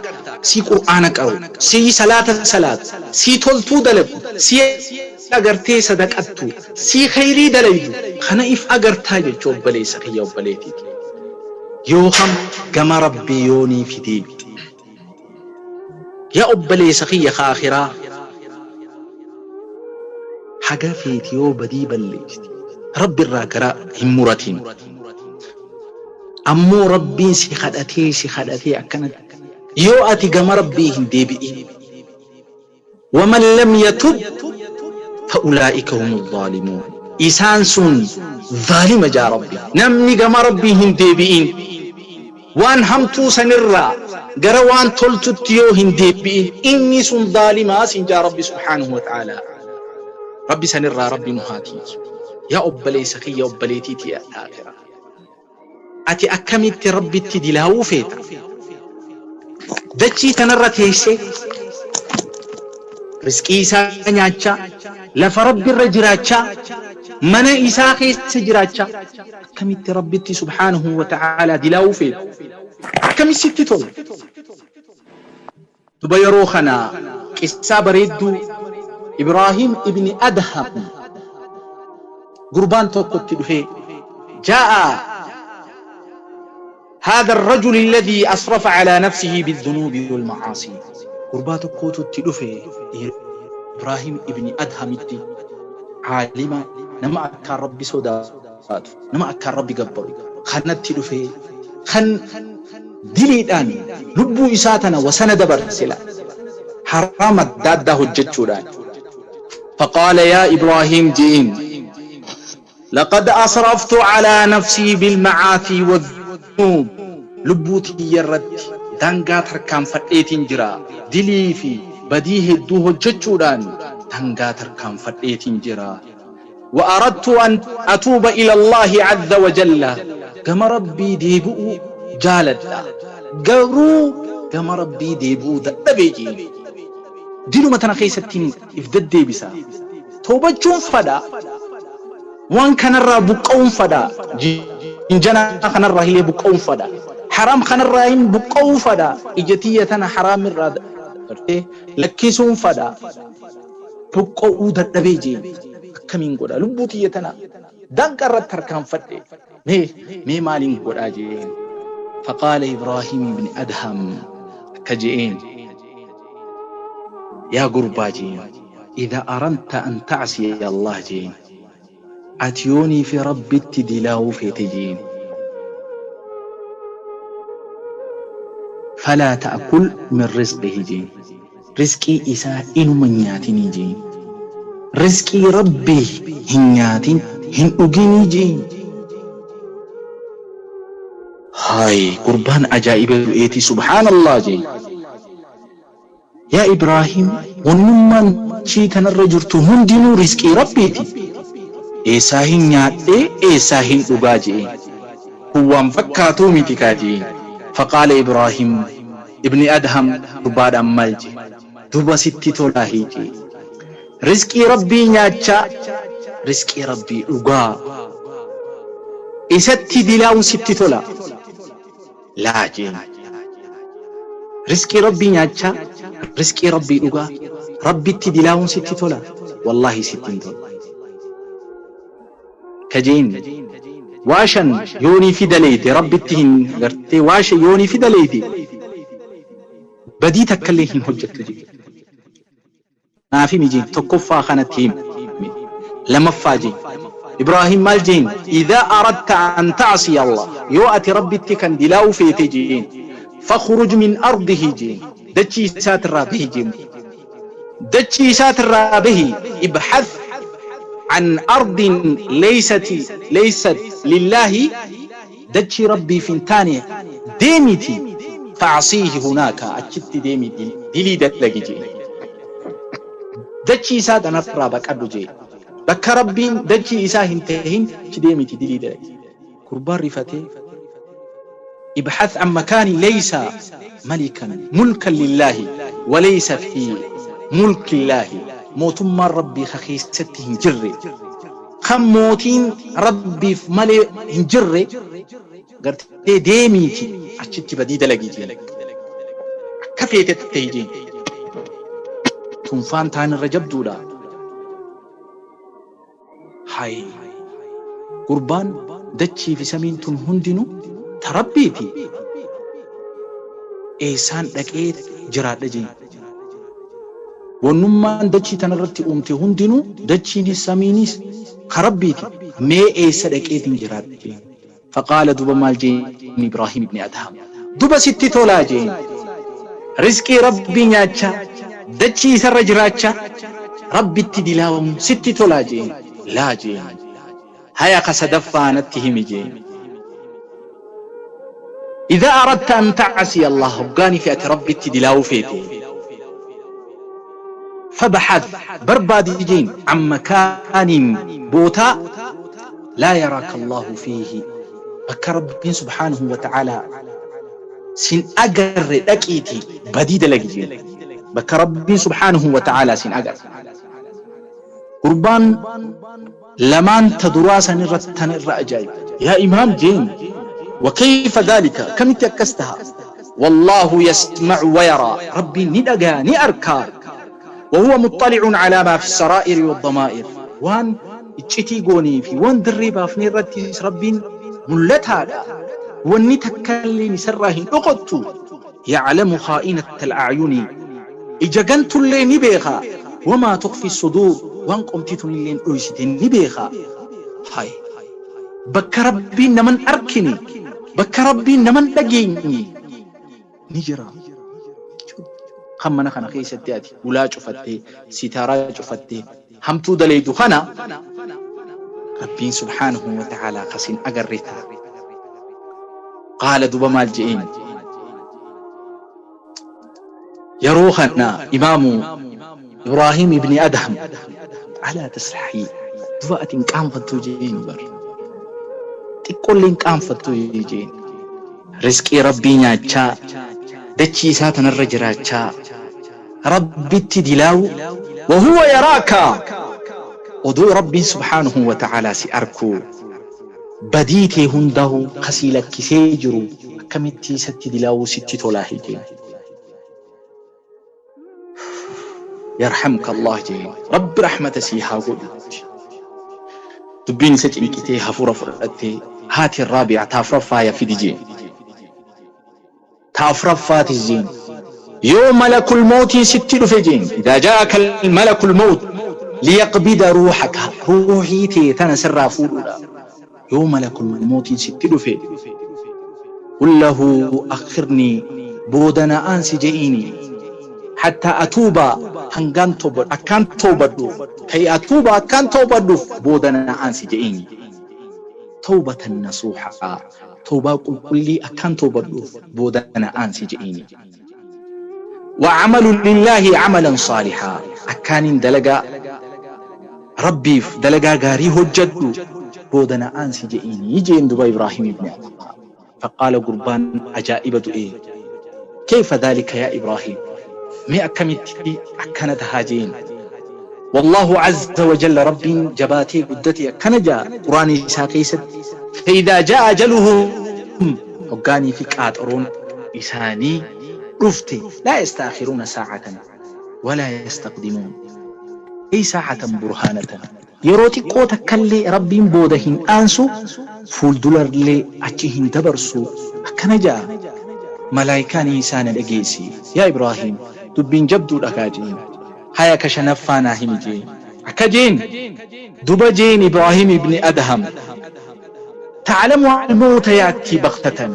A: si qur'aana qaru si salaata salaatu si toltuu dalagu si agartee sadaqattu si khayrii dalaydu kana if agartaa jechuu obboleessa kiyya obboleetiiti yoo kam gama rabbii yoonii fidee yaa obboleessa kiyya kaakhiraa haga feeti yoo badii balleessite rabbi irraa gara hin muratin ammoo rabbiin si kadhatee si kadhatee akkanatti yoo ati gama rabbii hin deebi'in waman lam yatub fa'ulaa'ika humu zaalimuun isaan sun zaalima jaa rabbi namni gama rabbii hin deebi'in waan hamtuu sanirraa gara waan toltutti yoo hin deebi'in inni sun zaalimaa sin jaa rabbi subhaanahu wa ta'aalaa rabbi sanirraa rabbi nu haa tiisu yaa obboleessa kiyya obboleetii tiya aakhira ati akkamitti rabbitti dilaawuu feeta dachii tanarra teessee risqii isaa nyaachaa lafa rabbirra jiraachaa mana isaa keessa jiraachaa akkamitti rabbitti subhaanahu wa ta'aalaa dilaawuu feeta akkamitti sitti tola duba yeroo kana qissaa bareedduu Ibraahim ibni Adham gurbaan tokkotti dhufee jaa'a. هذا الرجل الذي أسرف على نفسه بالذنوب والمعاصي. Gurbaa tokkootu itti dhufe Ibraahim ibni Adhamitti, caalima, nama akkaan Rabbi sodaatu, nama akkaan Rabbi gabbaru kanatti dhufe, kan diliidhaan lubbuu isaa tana wasana dabarse, la haraam adda addaa hojjechuudhaan. فقال يا إبراهيم جئين لقد أسرفت على نفسي بالمعاصي والذنوب, lubbuu tiyya irratti daangaa tarkaanfadheetiin jira, dilii fi badii hedduu hojjechuudhaan daangaa tarkaanfadheetiin jira. وأردت أن أتوب إلى الله عز وجل, gama Rabbii deebi'uu jaaladha, garuu gama Rabbii deebi'uu dadhabee jeen. Diluma tana keessattiin if deddeebisa. Toobachuun fadha, waan kanarraa buqqa'uun fadha, jinjanaa kanarraa illee buqqa'uun fadha, haram kanarraa hin buqqa'uu fadha, ija tiyya tana haraam irraa gartee lakkisuun fadha, buqqa'uu dadhabee jeen. Akkamiin godha? Lubbuu tiyya tana danqa irratti harkaanfadhe, mee maaliin godhaa jeen. فقال إبراهيم بن أدهم كجئين يا gurbaa jeen, إذا أردت أن تعصي الله jeen, ati yoonii fi Rabbitti dilaawuu feete jeen, فلا تأكل من رزقه jeen, rizqii isaa inuma hin nyaatinii jeen, rizqii Rabbii hin nyaatin, hin dhuginii jeen. Haay, gurbaan ajaa'iba du'eetii, subhaanallah jeen. Yaa Ibraahim, wannummaan chii tanarra jirtu hundinuu rizqii Rabbiiti, eessaa hin nyaadhee, eessaa hin dhugaa jeen? Kun waan fakkaatuu miti kaa jeen. فقال إبراهيم ibni Adham gurbaadhaan maal jee duba? Sitti tolaa jee, rizqii Rabbii nyaachaa, rizqii Rabbii dhugaa, isatti dilaa'uun sitti tola laa jeen? Rizqii Rabbii nyaachaa, rizqii Rabbii dhugaa, Rabbitti dilaa'uun sitti tola? Wallaahi sitti hin tolu kajeen. Waa shan yoonii fi daleeyte Rabbitti hin gartee, waa shan yoonii fi daleeyte badii takkallee hin hojjettu jee. Naaf himi jeen. Tokkoffaa kanatti himi, lamaffaa jeen. Ibraahim maal jeen? إذا أردت أن تعصي الله, yoo ati Rabbitti kan dilaa'uu feete jeen, فاخرج من أرضه jeen, dachii isaatirraa bahi jeen, dachii isaatirraa bahi. ابحث عن أرض ليست لله, dachii Rabbiif hin taane deemiti, فاعصيه هناك, achitti deemi dilii dalagi jeen. Dachii isaa tanarraa baqadhu jee, bakka Rabbiin dachii isaa hin tahin achi deemiti dilii dalagi. Gurbaan rifatee, ابحث عن مكان ليس ملكا ملكا لله وليس في ملك الله, mootummaan Rabbii ka keessatti hin jirre, kan mootiin Rabbiif malee hin jirre gartee deemiiti achitti badii dalagii jeen, akka feetetti ta'e jeen. Tunfaan taan irra jabduudha. Hay, gurbaan, dachii fi samiin tun hundinuu ta Rabbiiti, eessaan dhaqee jiraadha jeen? Wannummaan dachii tanarratti uumte hundinuu, dachiinis samiinis ka Rabbiiti, mee eessa dhaqeetiin jiraadha jeen? فقال, duba maal jeen Ibraahim ibni Adham? Duba sitti tolaa jeen, rizqii Rabbii nyaachaa, dachii isarra jiraachaa, Rabbitti dilaawuun sitti tolaa jeen? Laa jeen. Haya, ka sadaffaa natti himi jeen. إذا أردت أن تعصي الله, hoggaanii fi ati Rabbitti dilaawuu feete, فابحث, barbaadi jeen, عن مكان, bootaa, لا يراك الله فيه, bakka Rabbiin سبحانه وتعالى sin agarre dhaqiiti badii dalagi jeen, bakka Rabbiin سبحانه وتعالى sin agarre. Gurbaan lamaan ta duraa san irratti tana irra ajaa'iba. Yaa imaam jeen, وكيف ذلك? Kamitti akkas taha? والله يسمع ويرى, Rabbiin ni dhagaa, ni arkaa. وهو مطلع على ما في السرائر والضمائر, waan iccitii goonii fi waan dirree baafnee irratti Rabbiin mul'ataadha. Wanni takkalleen isarraa hin dhokattu. Ya'lamu khaa'inatal a'yuni. Ija gantullee ni beeka. Wamaa tukhfi suduur. Waan qomti tunilleen dhoysite ni beeka. Hay. Bakka Rabbiin naman arkine, bakka Rabbiin naman dhageenye ni jira. Kan mana kana keessatti ati hulaa cufattee, sitaaraa cufattee, hamtuu dalaydu kana Rabbiin subhaanahu wa ta'aalaa ka sin agarre ta'a. Qaala duba maal je'een? Yeroo kana imaamu Ibraahim ibni Adham alaa tastaxyii duba ati hin qaanfattuu je'een bar. Xiqqollee hin qaanfattuu je'een. Rizqii Rabbii nyaachaa, dachii isaa tanarra jiraachaa, Rabbitti dilaawu, wa huwa yaraaka, odoo Rabbiin subhaanahu wa ta'aalaa si arkuu, badii tee hundahu ka sii lakkisee jiru akkamitti isatti dilaawuu sitti tolaahi jeen. Yarhamka Allah jeen. Rabbi rahmata sii haa godhuuti. Dubbiin isa cinqitee hafuura fudhattee haati raabi'a ta afraffaa ya fidi jeen. Ta afraffaatis jeen. Yoo malakul mawtiin sitti dhufe jeen. Idaa jaa'aka malakul mawt liyaqbida ruuhaka ruuhii tee tana sirraa fuudhuudhaaf. Yoo malakul mawtiin sitti dhufe qul lahu akhirnii booda na aansi je'iini hattaa atuuba hangaan tawbadhu akkaan tawbadhu kay atuuba akkaan tawbadhuuf booda na aansi je'iini tawbatan nasuuhaa tawbaa qulqullii akkaan tawbadhuuf booda na aansi je'iini wa amalu lillaahi amalan saalihaa akkaanin dalagaa Rabbiif dalagaa gaarii hojjadhu booda na aansi je'iini jeen duba Ibraahim ibni Adham. Faqaala gurbaan ajaa'iba du'ee keyfa dhaalika yaa Ibraahim mee akkamitti akkana tahaa jeen. Wallaahu azza wa jalla Rabbiin jabaatee guddatee akkana ja'a Qur'aana isaa keessatti fa idhaa jaa'a ajaluhum hoggaanii fi qaaxaroon isaanii dhufte laa yasta'akhiruuna saa'atan walaa yastaqdimuun ay saa'atan burhaanatan yeroo xiqqoo takkallee Rabbiin booda hin aansu fuuldulallee achi hin dabarsu akkana ja'a malaayikaan isaa na dhageessi yaa Ibraahiim dubbiin jabduudha kaa jeen haya ka shanaffaa naa himi jeen akka jeen duba jeen Ibraahiim ibni Adham ta'lamu al-mawta ya'tii baghtatan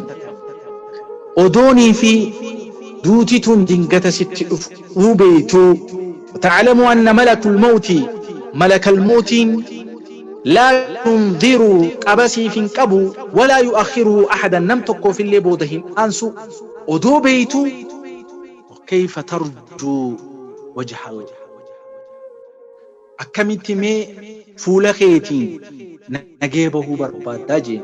A: odoonii fi duuti tun dingata sitti dhufuu beeytuu ta'lamu anna malakul mawti malakal mawtiin laa yunziru qaba siif hin qabu walaa yu'akhiruhu ahadan nam tokkoofillee booda hin aansu odoo beeytuu kayfa tarjuu wajhal Akkamitti mee fuula keetiin nagaya bahuu barbaaddaa jeen.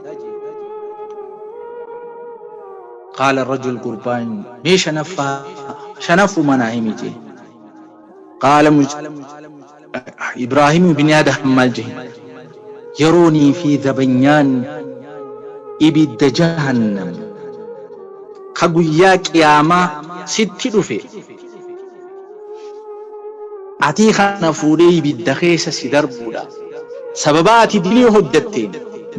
A: Qaala rajul gurbaan mee shanaffaa shanaffuma naa himi jeen. Qaala Ibraahim ibn Adham maal jeen. Yeroonii fi zabanyaan ibidda jahannam ka guyyaa qiyaamaa sitti dhufe Atii kana fuudhee ibidda keessa si darbuudha. Sababaa ati dilii hojjatteen,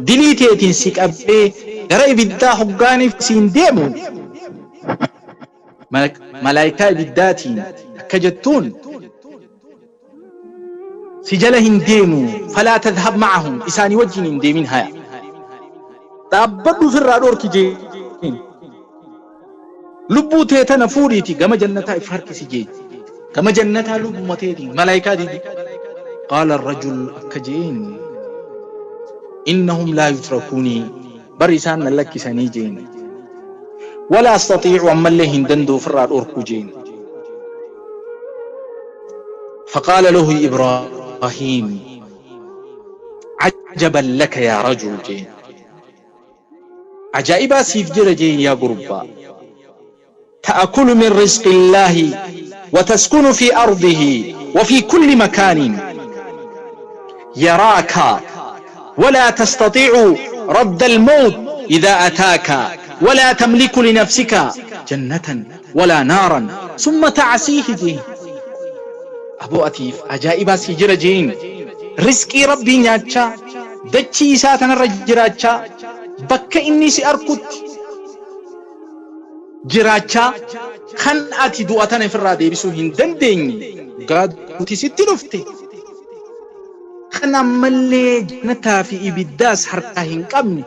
A: dilii teetiin si qabee gara ibiddaa hoggaaniif siin deemu, malaaykaa ibiddaatiin akka jettuun, si jala hin deemu, falaa tadhhab ma'ahum, isaanii wajjiin hin deemin haya. Dhaabbadhu ufirraa dhoorki jeen. Lubbuu tee tana fuudhiiti gama jannataa if harkisi jeen. Gama jannataa lubbuma teetiin malaayikaa didi. Qaala rajul akka jeen innahum laa yutrakuunii bar isaan na lakkisanii jeen. Walaa astatiicu ammallee hin danda'u ofirraa dhorkuu jeen. Faqaala lahu Ibraahiim ajaban laka yaa rajul jeen. Ajaa'ibaa siif jira jeen yaa gurbaa. Ta'akulu min rizqillaahi wa taskunu fi ardihi wa fi kulli makaanin yaraaka walaa tastatiicu radda almawt idhaa ataaka walaa tamliku linafsika jannatan walaa naaran summa ta'asiihi jeen. Aboo atiif ajaa'ibaa sii jira jeen. Rizqii Rabbii nyaachaa, dachii isaa tanarra jiraachaa, bakka inni si arkutti. Jiraachaa kan ati du'a tana ifirraa deebisuu hin dandeenye hoggaa duuti sitti dhufte kan ammallee jannataa fi ibiddaas harkaa hin qabne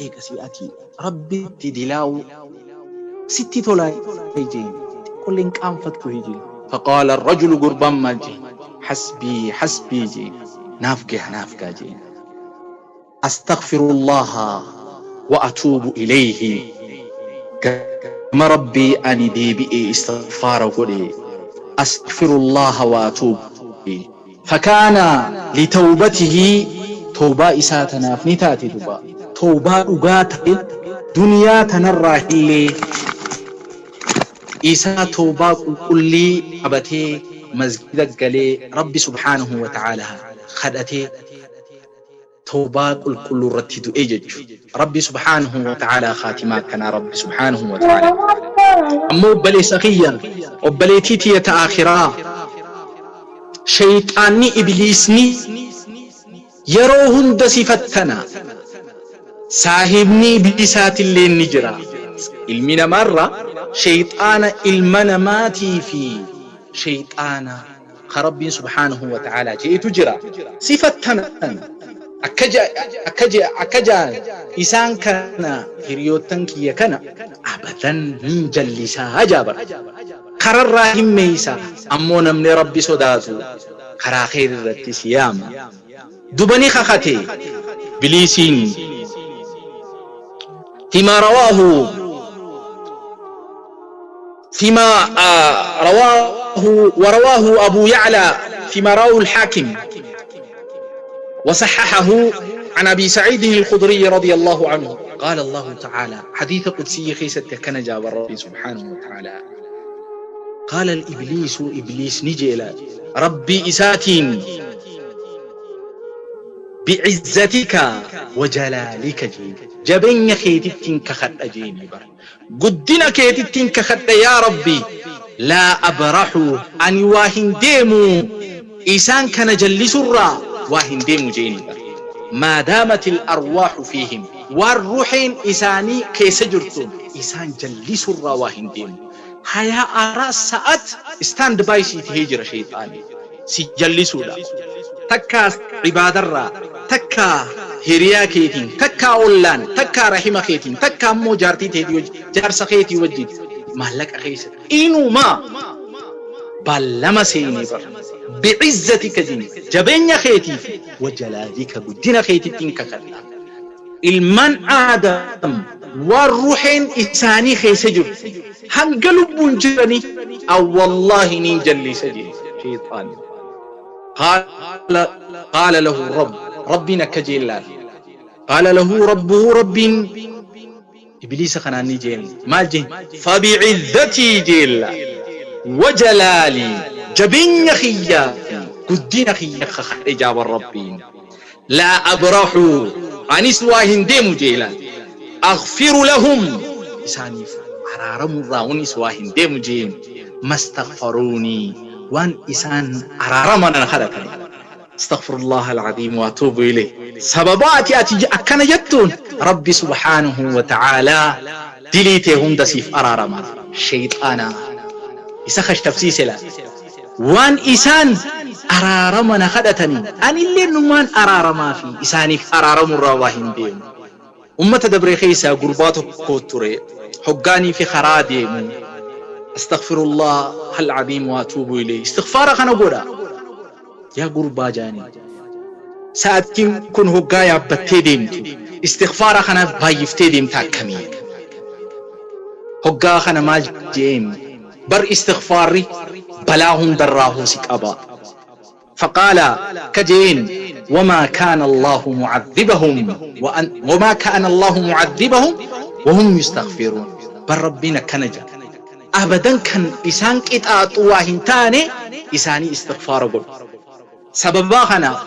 A: eegasii ati Rabbitti dilaawuu sitti tolaa jeen xiqqollee hin qaanfattu jeen. Faqaala arrajulu gurbaan maal jeen hasbii hasbii jeen naaf gaha naaf gaha jeen. Astaghfirullaaha wa atuubu ilayhi Gama Rabbii ani deebi'ee istighfaara godhe Astaghfirullaaha wa atuubu ilayhi Fakaana litawbatihi Tawbaa isaa tanaaf ni taate duba tawbaa dhugaa ta'e duniyaa tanarraa illee isaa tawbaa qulqullii qabatee masgida galee Rabbi subhaanahu wa ta'aalaa kadhatee tawbaa qulqulluu irratti du'e jechu. Rabbi subhaanahu wa ta'aalaa khaatimaa akkanaa Rabbi subhaanahu wa ta'aalaa. Ammoo obboleessa kiyya, obboleettii tiyya ta aakhiraa, sheyxaanni ibliisni yeroo hunda si fattana. Saahibni ibliisaatillee ni jira. Ilmi namaarra sheyxaana ilma namaatii fi sheyxaana ka Rabbiin subhaanahu wa ta'aalaa je'etu jira. Si fattanan. Akka akka akka ja'an isaan kana hiriyoottan kiyya kana abadan hin jallisaa ja'a bar. Kararraa hin meeysa ammoo namni Rabbi sodaatu karaa kheyri irratti si yaama. Duba ni kakate ibliisiin fimaa rawaahu فيما رواه ورواه أبو يعلى فيما رواه الحاكم وصححه عن أبي سعيد الخدري رضي الله عنه قال الله تعالى حديث قدسي خيسة كان جاب الرب سبحانه وتعالى قال الإبليس إبليس نجيلا ربي إساتين بعزتك وجلالك جين جبين خيتتين كخد أجيني بر Guddina keetittin kakadha yaa Rabbi laa abrahu ani waa hin deemu isaan kana jallisurraa waa hin deemu je'eni bar. Maadaamatil arwaahu fiihim waan ruhiin isaanii keessa jirtuun isaan jallisurraa waa hin deemu. Hayaa araa sa'at stand by sii tahee jira sheyxaanni. Si jallisuudhaaf. Takkaa ibaadarraa, takkaa hiriyaa keetiin, takkaa ollaan, takkaa rahima keetiin, takkaa immoo jaartii teetii wajjin, jaarsa keetii wajjin, maallaqa keessa. Inumaa baallama seenee bar. Bi'izzatika jin jabeenya keetii fi wa jalaalika guddina keetittiin kakadha. Ilmaan Aadam waan ruheen isaanii keessa jirtu hanga lubbuun jiranii an wallaahi niin jallisa jee sheyxaanni. Qaala qaala lahu rabb Rabbiin akka jeen laal. Qaala lahu rabbuhu Rabbiin ibliisa kanaan ni jeen maal jeen fabi'izzatii jeen laal wa jalaalii jabeenya kiyyaa fi guddina kiyya kakadhe jaaban Rabbiin. Laa abrahu anis waa hin deemu jee laal. Aghfiru lahum isaaniif araaramurraahunis waa hin deemu jeen. Mastaghfaruunii waan isaan araarama na kadhataniif. Astaghfirullaah al'aziim wa atuubu ilayh. Sababaa ati ati akkana jettuun Rabbi subhaanahu wa ta'aalaa dilii tee hunda siif araarama. Sheyxaana isa kashlabsiise laal. Waan isaan araarama na kadhataniin anilleen numaan araaramaafi isaaniif araaramurraa waa hin deemu. Ummata dabre keessaa gurbaa tokko ture hoggaaniifi karaa deemu Astaghfirullah al-aziim wa atuubu ilayhi istighfaara kana godha yaa gurbaa jaaniin. Sa'atiin kun hoggaa yaabbattee deemtu istighfaara kana baay'iftee deemta akkamii? Hoggaa kana maal je'een? Bar istighfaarri balaa hundarraahuu si qaba. Faqaala ka je'een wamaa kaana Allaahu mu'adhibahum wamaa kaana Allaahu mu'adhibahum wahum yastaghfiruun. Bar Rabbiin akkana je'a abadan kan isaan qixaaxu waa hin taane isaanii istighfaara godhu. Sababaa kanaaf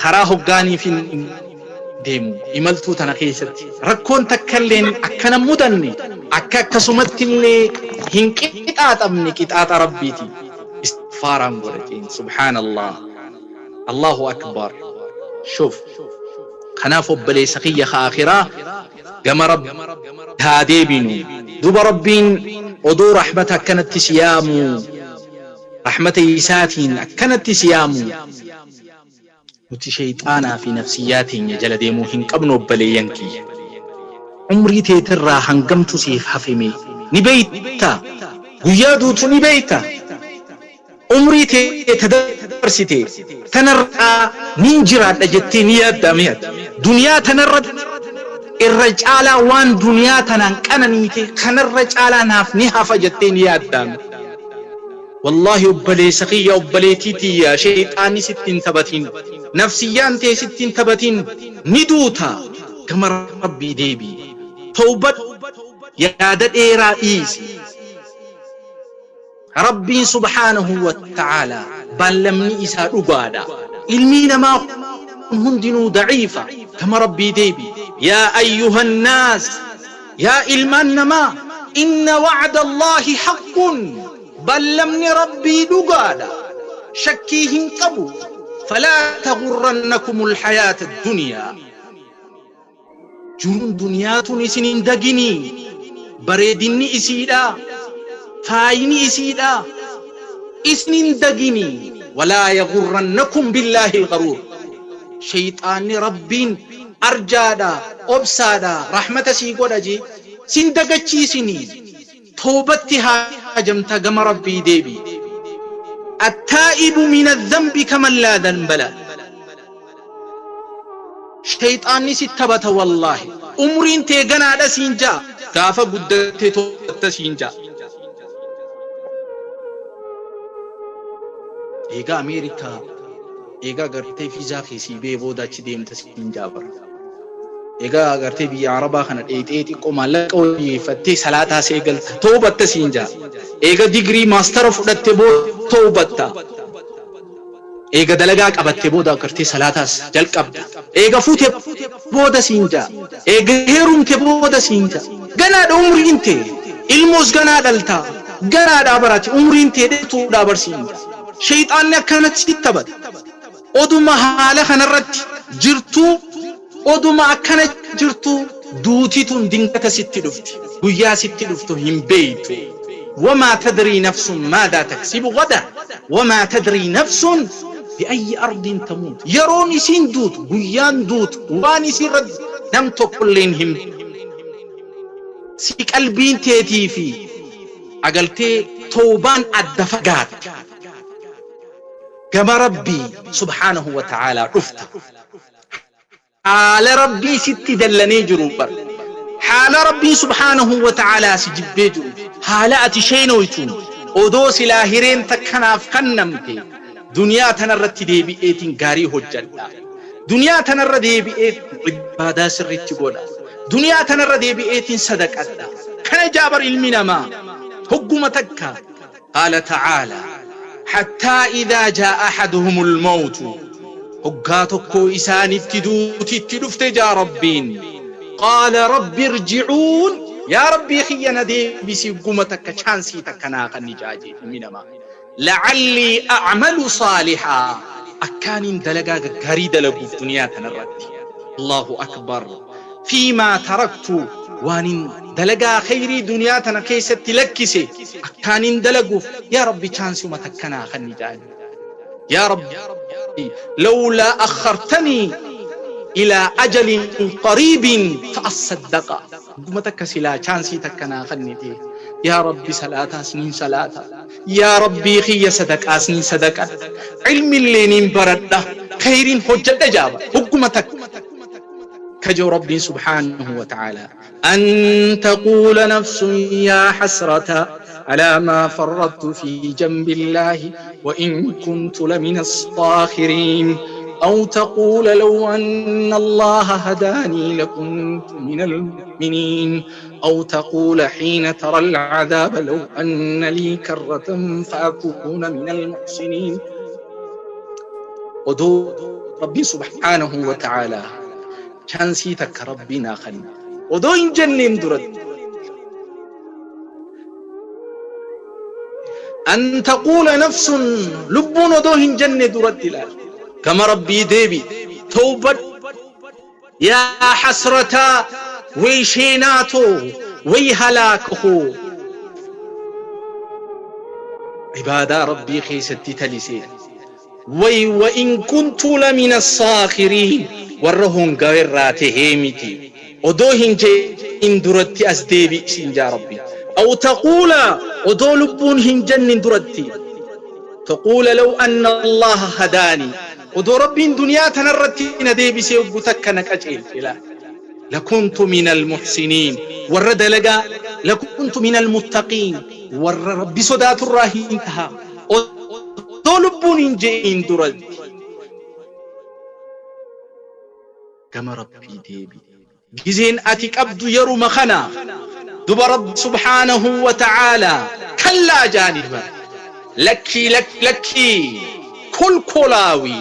A: karaa hoggaaniifin deemu imaltuu tana keessatti rakkoon takkalleen akka nan mudanne akka akkasumattillee hin qixaaxamne qixaaxa Rabbiiti istighfaaraan godha jeen subhaanallah Allahu akbar shuf. Kanaaf obboleessa kiyya ka aakhiraa gama Rabbi haa deebinu. Duuba Rabbiin odoo rahmata akkanatti si yaamuu, rahmata isaatiin akkanatti si yaamuu, nuti sheyxaanaa fi nafsiyyaa teenya jala deemuu hin qabnu obboleeyyan kiyya. Umrii teetirraa hangamtu siif hafe mee? Ni beeytaa? Guyyaa duutu ni beeytaa? Umrii tee ta dabarsite tanarraa nin jiraadha jettee ni yaaddaa mee ati? Duniyaa tanarratti irra caalaa waan duniyaa tanaan qananiite kanarra caalaa naaf ni hafa jettee ni yaaddaa mee? Wallaahi obboleessa kiyya obboleettii tiyya sheyxaanni sitti hin taphatin, nafsiyyaan tee sitti hin taphatin, ni duuta, gama Rabbii deebi'i, towbadhu, yaada dheeraa dhiisi. Rabbiin subhaanahu wa ta'aalaa baallamni isaa dhugaadha. Ilmii namaa kun hundinuu da'iifa. Gama Rabbii deebi'i. Yaa ayyuhan naas, yaa ilmaan namaa, inna wa'da Allaahi haqqun, ballamni Rabbii dhugaadha. Shakkii hin qabu. Falaa taghurrannakumul hayaata duniyaa. Jiruun duniyaa tun isin hin daginii. Bareedinni isiidhaa, faayini isiidhaa isin hin daginii. Walaa yaghurrannakum billaahil gharuur. Sheyxaanni Rabbiin arjaadha, obsaadha, rahmata sii godha jee sin dagachiisinii. Towbatti haajamta gama Rabbii deebi'i. Attaa'ibu mina dhanbi kaman laa dhanba lah. Sheyxaanni si taphata wallaahi. Umriin tee ganaadha siin ja'a. Gaafa guddatte towbatta siin ja'a. Eegaa Ameerikaa eegaa gartee fiizaa kee sii ba'ee booda achi deemta siin ja'a bara. Egaa agartee biyya Arabaa kana dheeyxee xiqqoo maallaqa wayyeeffattee salaataa see galta towbatta siin ja'a. Eega digrii maastara fudhatte booda towbatta. Eega dalagaa qabatte booda agartee salaataas jalqabda. Eega fuute booda siin ja'a. Eega heerumte booda siin ja'a. Ganaadha umriin tee. Ilmoos ganaa dhalta. Ganaadhaa barati umriin tee dheertuudhaa bar siin ja'a. Sheyxaanni akkanatti sitti taphata. Oduma haala kanarratti jirtuu, oduma akkana jirtuu duuti tun dingata sitti dhufti. Guyyaa sitti dhuftu hin beeytu. Wamaa tadrii nafsun maadaa taksibu ghadan, wamaa tadrii nafsun bi'ayyi ardin tamuut. Yeroon isiin duutu, guyyaan duutu, waan isiin irra nam tokkolleen hin si qalbiin teetii fi agaltee towbaan adda fagaatte. Gama Rabbii subhaanahu wa ta'aalaa dhufta. Haala Rabbii sitti dallanee jiru bar. Haala Rabbiin subhaanahu wa ta'aalaa si jibbee jiru. Haala ati sheenooytuun odoo silaa hireen takkanaaf kannamte duniyaa tanarratti deebi'eetiin gaarii hojjadha. Duniyaa tanarra deebi'ee ibaadaa sirriitti godha. Duniyaa tanarra deebi'eetiin sadaqadha. Kana jaabar ilmi namaa hogguma takka. Qaala ta'aalaa, Hattaa idhaa jaa'a ahaduhumul mawtu, hoggaa tokko isaanitti duuti itti dhufte jaa Rabbiin, qaala rabbi irji'uun, yaa Rabbii kiyya na deebisi hogguma takka chaansii takka naa kanni jaa jee ilmi namaa. La'allii a'malu saalihaa, akkaaniin dalagaa gaggaarii dalaguuf duniyaa tanarratti. Allaahu akbar. Fiimaa taraktu, waanin dalagaa kheyrii duniyaa tana keessatti lakkise akkaanin dalaguuf yaa Rabbi chaansuma takka naa kanni ja'ani. Yaa Rabbi lawlaa akhartanii ilaa ajalin qariibin fa assaddaqa, hogguma takka silaa chaansii takka naa kannite yaa Rabbi salaataas nin salaata, yaa Rabbii kiyya sadaqaas nin sadaqadha, ilmillee nin baradha, kheyriin hojjadha ja'a bar hogguma takka. Kajoo Rabbiin subhaanahu wa ta'aalaa, An taquula nafsun yaa hasrata alaa maa farraxtu fii janbillaahi wa in kuntu lamina as-saakhiriin aw taquula law anna Allaaha hadaanii lakuntu minal mu'miniin aw taquula hiina taral cadaaba law anna lii karratan fa'akuuna minal muhsiniin. Odoo Rabbiin subhaanahu wa ta'aalaa chaansii takka Rabbii naa kanne odoo hin jenneen duratti, an taquula nafsun, lubbuun odoo hin jenne duratti ilaal, gama Rabbii deebi, tawbadhu. Yaa hasrataa way sheenaa too way halaaka koo. Ibaadaa Rabbii keessatti talisee. Way wa in kuntu lamina saakhiriin warra hongawe irraa tahee miti odoo hin je'in duratti as deebi'i siin ja'a Rabbi. Aw taquula odoo lubbuun hin jannin duratti taquula law anna Allaaha hadaanii odoo Rabbiin duniyaa tanarratti na deebisee hoggu takka na qaceelche laal lakuntu minal muhsiniin warra dalagaa lakuntu minal muttaqiin warra Rabbi sodaaturraa hin taha odoo lubbuun hin je'in duratti gama Rabbii deebi'i. Gizeen ati qabdu yeruma kana duba Rabbi subhaanahu wa ta'aalaa kallaa jaani bar lakkii lakkii kolkolaawi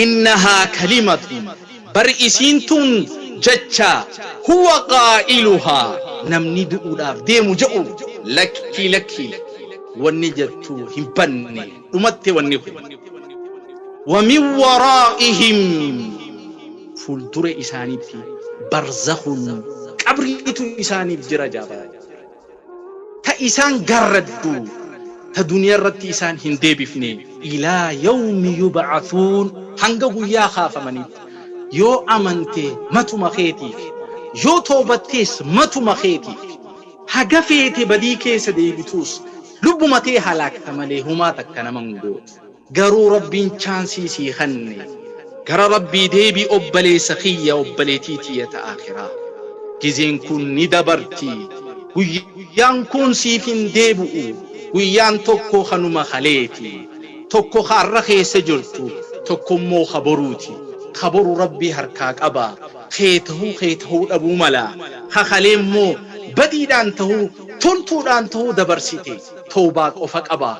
A: innahaa kalimatun bar isiin tun jecha huwa qaa'iluhaa namni du'uudhaaf deemu je'u lakkii lakkii wanni jettu hin banne dhumatte wanni kun wa min waraa'ihim fuuldura isaaniitti barzakhun qabriitu isaaniif jira jaabaa ta isaan garraddu ta duniyaa irratti isaan hin deebifne ilaa yawmi yub'athuun hanga guyyaa kaafamanitti yoo amante matuma keetiif yoo toobattees matuma keetiif haga feete badii keessa deebituus lubbuma tee halaakta malee humaa takka nama hin gootu. Garuu Rabbiin chaansii sii kanne gara Rabbii deebi obbaleessa kiyya obbaleetii tiyya ta aakhiraa gizeen kun ni dabarti guyyaan kun siif hin deebi'u guyyaan tokko kanuma kaleeti tokko ka arra keessa jirtu tokko immoo ka boruuti ka boru Rabbi harkaa qaba kee tahuu kee tahuu dhabuu mala ka kalee immoo badiidhaan tahuu toltuudhaan tahuu dabarsite towbaa qofa qaba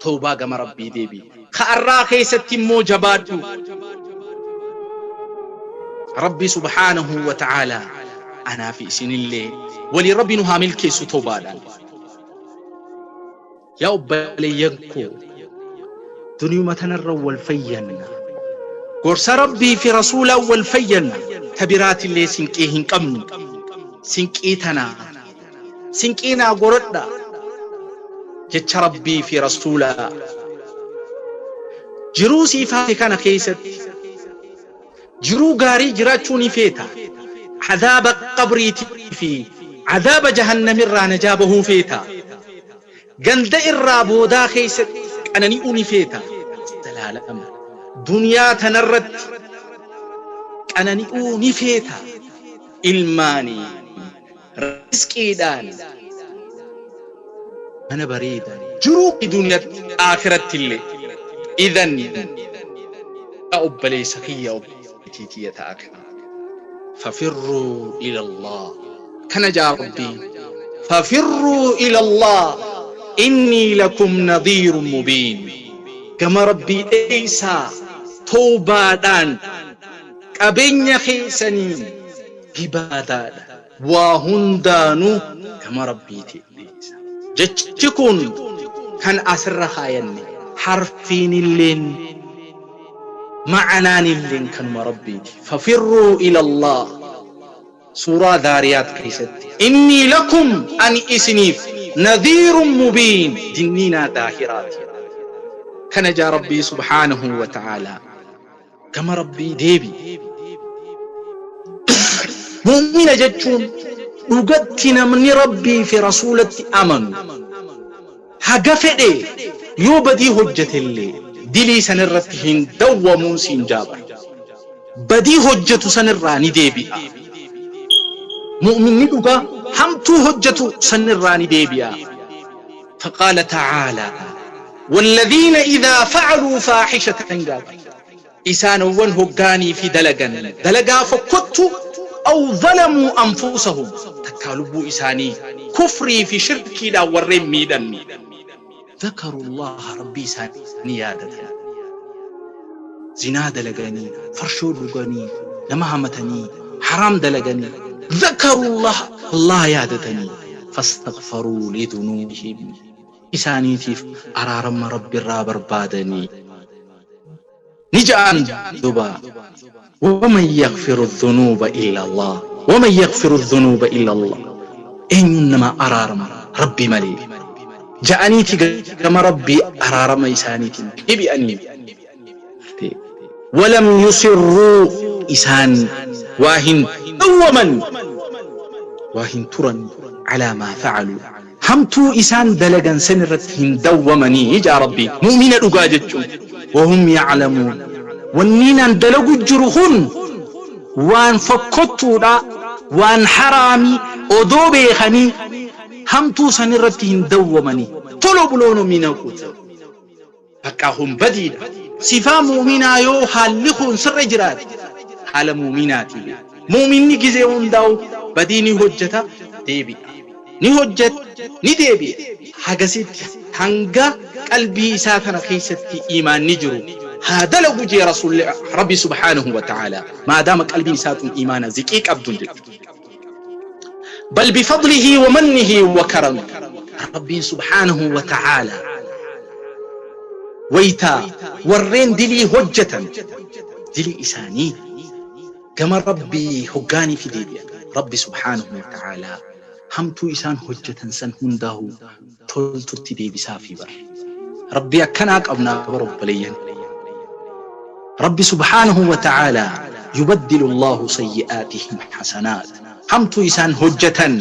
A: Towbaa gama Rabbii deebi. Ka arraa keessatti immoo jabaadhu. Rabbi subhaanahu wa ta'aalaa anaa fi isinillee walii Rabbi nu haa milkeessu towbaadhaan. Yaa obboleeyyan koo duniyuma tanarra wal fayyanna. Gorsa Rabbii fi Rasuulaan wal fayyanna. Ta biraatillee sinqii hin qabnu. Sinqii tanaa Sinqii naa goradha jecha Rabbii fi Rasuulaa. Jiruu siif hafe kana keessatti jiruu gaarii jiraachuu ni feeta. Azaaba qabriitii fi azaaba jahannamirraa najaa bahuu feeta. Ganda irraa boodaa keessatti qanani'uu ni feeta. Zalaalama duniyaa tanarratti qanani'uu ni feeta. Ilmaanii rizqiidhaan mana bareeda jiruu duniyatti aakiratti illee idan yaa obboleessa kiyya obboleettii tiyya ta'a kana fafirruu ila Allah kana jaa rabbii fafirruu ila Allah innii lakum nadhiirun mubiin gama rabbii dheeysaa towbaadhaan qabeenya keessaniin ibaadaadha. Waa hundaanuu gama Rabbiiti dheeysa. Jechi kun kan asirra kaayanne harfiinilleen ma'anaanilleen kanuma Rabbiiti. Fafirruu ila Allaah Suuraa Dhaariyaat keessatti Innii lakum ani isiniif nadhiirun mubiin dinniinaa daahiraati. Kana jaa Rabbii subhaanahu wa ta'aalaa. Gama Rabbii deebi. Mu'mina jechuun dhugatti namni Rabbii fi Rasuulatti amanu haga fedhe yoo badii hojjatellee dilii sanirratti hin dawwamuun siin jaabar. Badii hojjetu sanirraa ni deebi'a. Mu'minni dhugaa hamtuu hojjetu sanirraa ni deebi'a. Faqaala ta'aalaa Walladhiina idhaa fa'aluu faahishatan gaafa isaanowwan hoggaanii fi dalagan dalagaa fokkottu aw zalamuu anfusahum takkaa lubbuu isaanii kufrii fi shirkiidhaan warreen miidhan dhakarullaaha Rabbii isaanii yaadatan zinaa dalaganii farshoo dhuganii nama hamatanii haraam dalaganii dhakarullaaha Allah yaadatanii fastaghfaruu lidhunuubihim isaaniitiif araarama Rabbirraa barbaadanii. Ni ja'an duba, waman yaghfiru dhunuuba illa Allah, waman yaghfiru dhunuuba illa Allah, eenyuun namaa araarama Rabbi malee ja'aniiti gama Rabbii araarama isaaniitiin deebi'anii. Walam yusirruu, isaan waa hin dawwaman, waa hin turan, alaa maa fa'aluu, hamtuu isaan dalagan san irratti hin dawwamanii jaa Rabbiin. Mu'mina dhugaa jechuun wahum ya'lamuun, wanniin an dalagu jiru kun waan fokkottuudha, waan haraami odoo beekanii hamtuu san irratti hin dawwamanii. Tolo buloono minaquta bakka kun badiidha. Sifaa mu'minaa yoo haalli kun sirra jiraate haala mu'minaati. Mu'minni gizee hundaa'u badii ni hojjeta, deebi'a, ni hojjeta, ni deebi'a. Hagasitti hanga qalbii isaa kana keessatti iimaanni jiru haa dalagu jee Rasuulli Rabbi subhaanahu wa ta'ala, maadaama qalbiin isaa tun iimaana ziqii qabdun jechuudha. Bal bifadlihi wa mannihi wa karamihi, Rabbiin subhaanahu wa ta'ala wayta warreen dilii hojjetan dilii isaanii gama Rabbii hoggaanii fi deebi'an, Rabbi subhaanahu wa ta'ala hamtuu isaan hojjetan san hundaahu toltutti deebisaafi bar. Rabbii akkanaa qabnaa bar obboleeyyan. Rabbi subhaanahu wa ta'ala yubaddilu Allahu sayyi'aatihim hasanaat, hamtuu isaan hojjetan,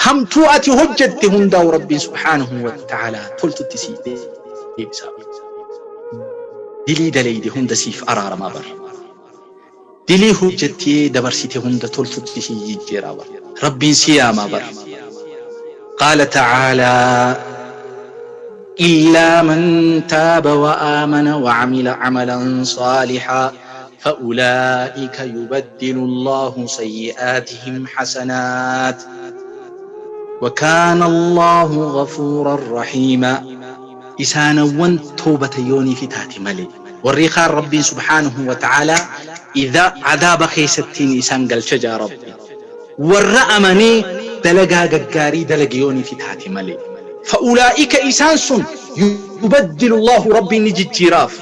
A: hamtuu ati hojjette hundaa'u Rabbiin subhaanahu wa ta'ala toltutti sii deebisaa. Dilii daleyde hunda siif araaramaa bar. Dilii hojjettee dabarsite hunda toltutti sii jijjiiraa bar. Rabbiin si yaamaa bar. Qaala ta'aalaa: illaa man taaba wa aamana wa amila amalan saalihaa fa'ulaa'ika yubaddilu Allahu sayyi'aatihim hasanaat wa kaana Allahu ghafuuran rahiima. Isaanawwan toobata yooniifi taate malee warrii kaan Rabbiin subhaanahu wa ta'aalaa idha adaaba keessattiin isaan galcha jaa Rabbi. Warra amanee dalagaa gaggaarii dalage yooniifi taate malee. Fa'ulaa'ika, isaan sun, yubaddilu Allahu, Rabbiin ni jijjiiraaf,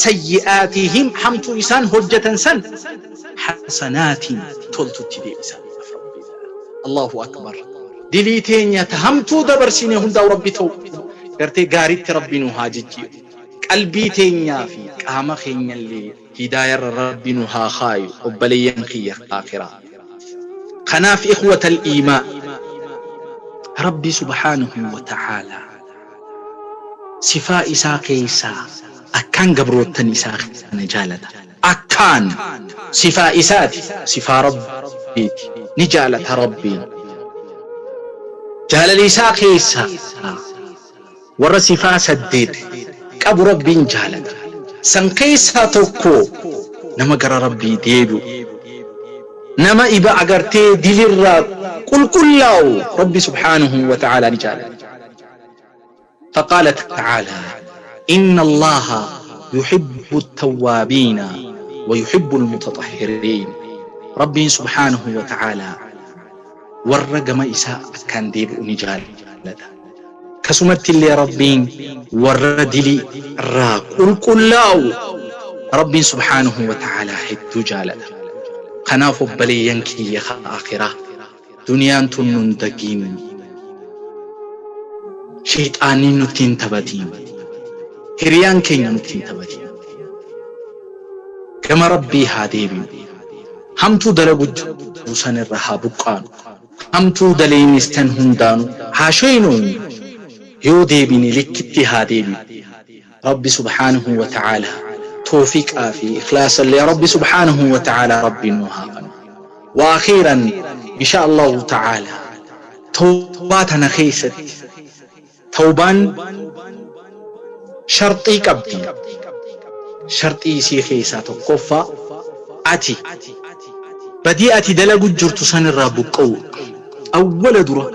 A: sayyi'aatihim, hamtuu isaan hojjatan san, hasanaatiin, toltutti deebisaaf Rabbiin. Allahu akbar. Dilii teenya ta hamtuu dabarsine hundaa'u Rabbi ta'u gartee gaaritti Rabbi nu haa jijjiiru. Qalbii teenyaa fi qaama keenyallee hidaayarra Rabbi nu haa kaayu, obboleeyyan kiyya aakhiraa. Kanaaf ikhwatal iimaan, Rabbi subhaanahu wa ta'aalaa sifaa isaa keessaa akkaan gabroottan isaa kana jaalata. Akkaan sifaa isaati, sifaa Rabbiiti, ni jaalata Rabbiin. Jaalala isaa keessaa warra sifaa 8 qabu Rabbiin jaalata. San keessaa tokko nama gara Rabbii deebi'u. Nama iba agartee dilirraa qulqullaa'u Rabbi subhaanahu wa ta'aalaa ni jaalata. Faqaala ta'aalaa: inna Allaaha yuhibbu attawwaabiina wa yuhibbu almutaxahhiriin. Rabbiin subhaanahu wa ta'aalaa warra gama isaa akkaan deebi'u ni jaalata. Akkasumatti illee Rabbiin warra dilii irraa qulqullaa'u Rabbiin subhaanahu wa ta'aalaa hedduu jaalata. Kanaaf obboleeyyan kiyya ka aakhiraa, duniyaan tun nun dagiin, sheyxaanniin nutti hin taphatiin, hiriyaan keenya nutti hin taphatiin. Gama Rabbii haa deebinu. Hamtuu dalagu jirru san irra haa buqqaanu. Hamtuu daleyne san hundaanu haa sheeynoynu. Yoo deebine likkitti haa deebinu. Rabbi subhaanahu wa ta'aalaa toofiqaa fi ikhlaasallee Rabbi subhaanahu wa ta'aalaa Rabbi nuu haa kanu. Wa akhiiran, insha Allahu ta'aalaa, tawbaa tana keessatti tawbaan sharxii qabdi. Sharxii isii keessaa tokkoffaa ati badii ati dalagu jirtu sanirraa buqqa'uu awwala dura.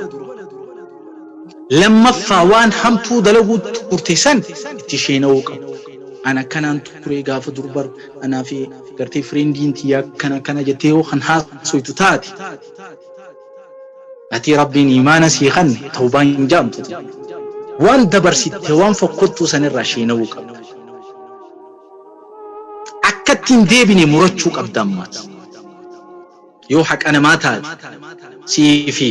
A: Lammaffaa waan hamtuu dalaguu turte san itti sheena'uu qabda. An akkanaan ture gaafa dur bar, anaa fi gartee friendiin tiyya akkana akkana jettee yoo kan haasoytu taate, ati Rabbiin iimaana sii kanne, tawbaan hin jaamtu tun. Waan dabarsitte, waan fokkottuu sanirraa sheena'uu qabda. Akka itti hin deebine murachuu qabda ammaas. Yoo haqa namaa taate sii fi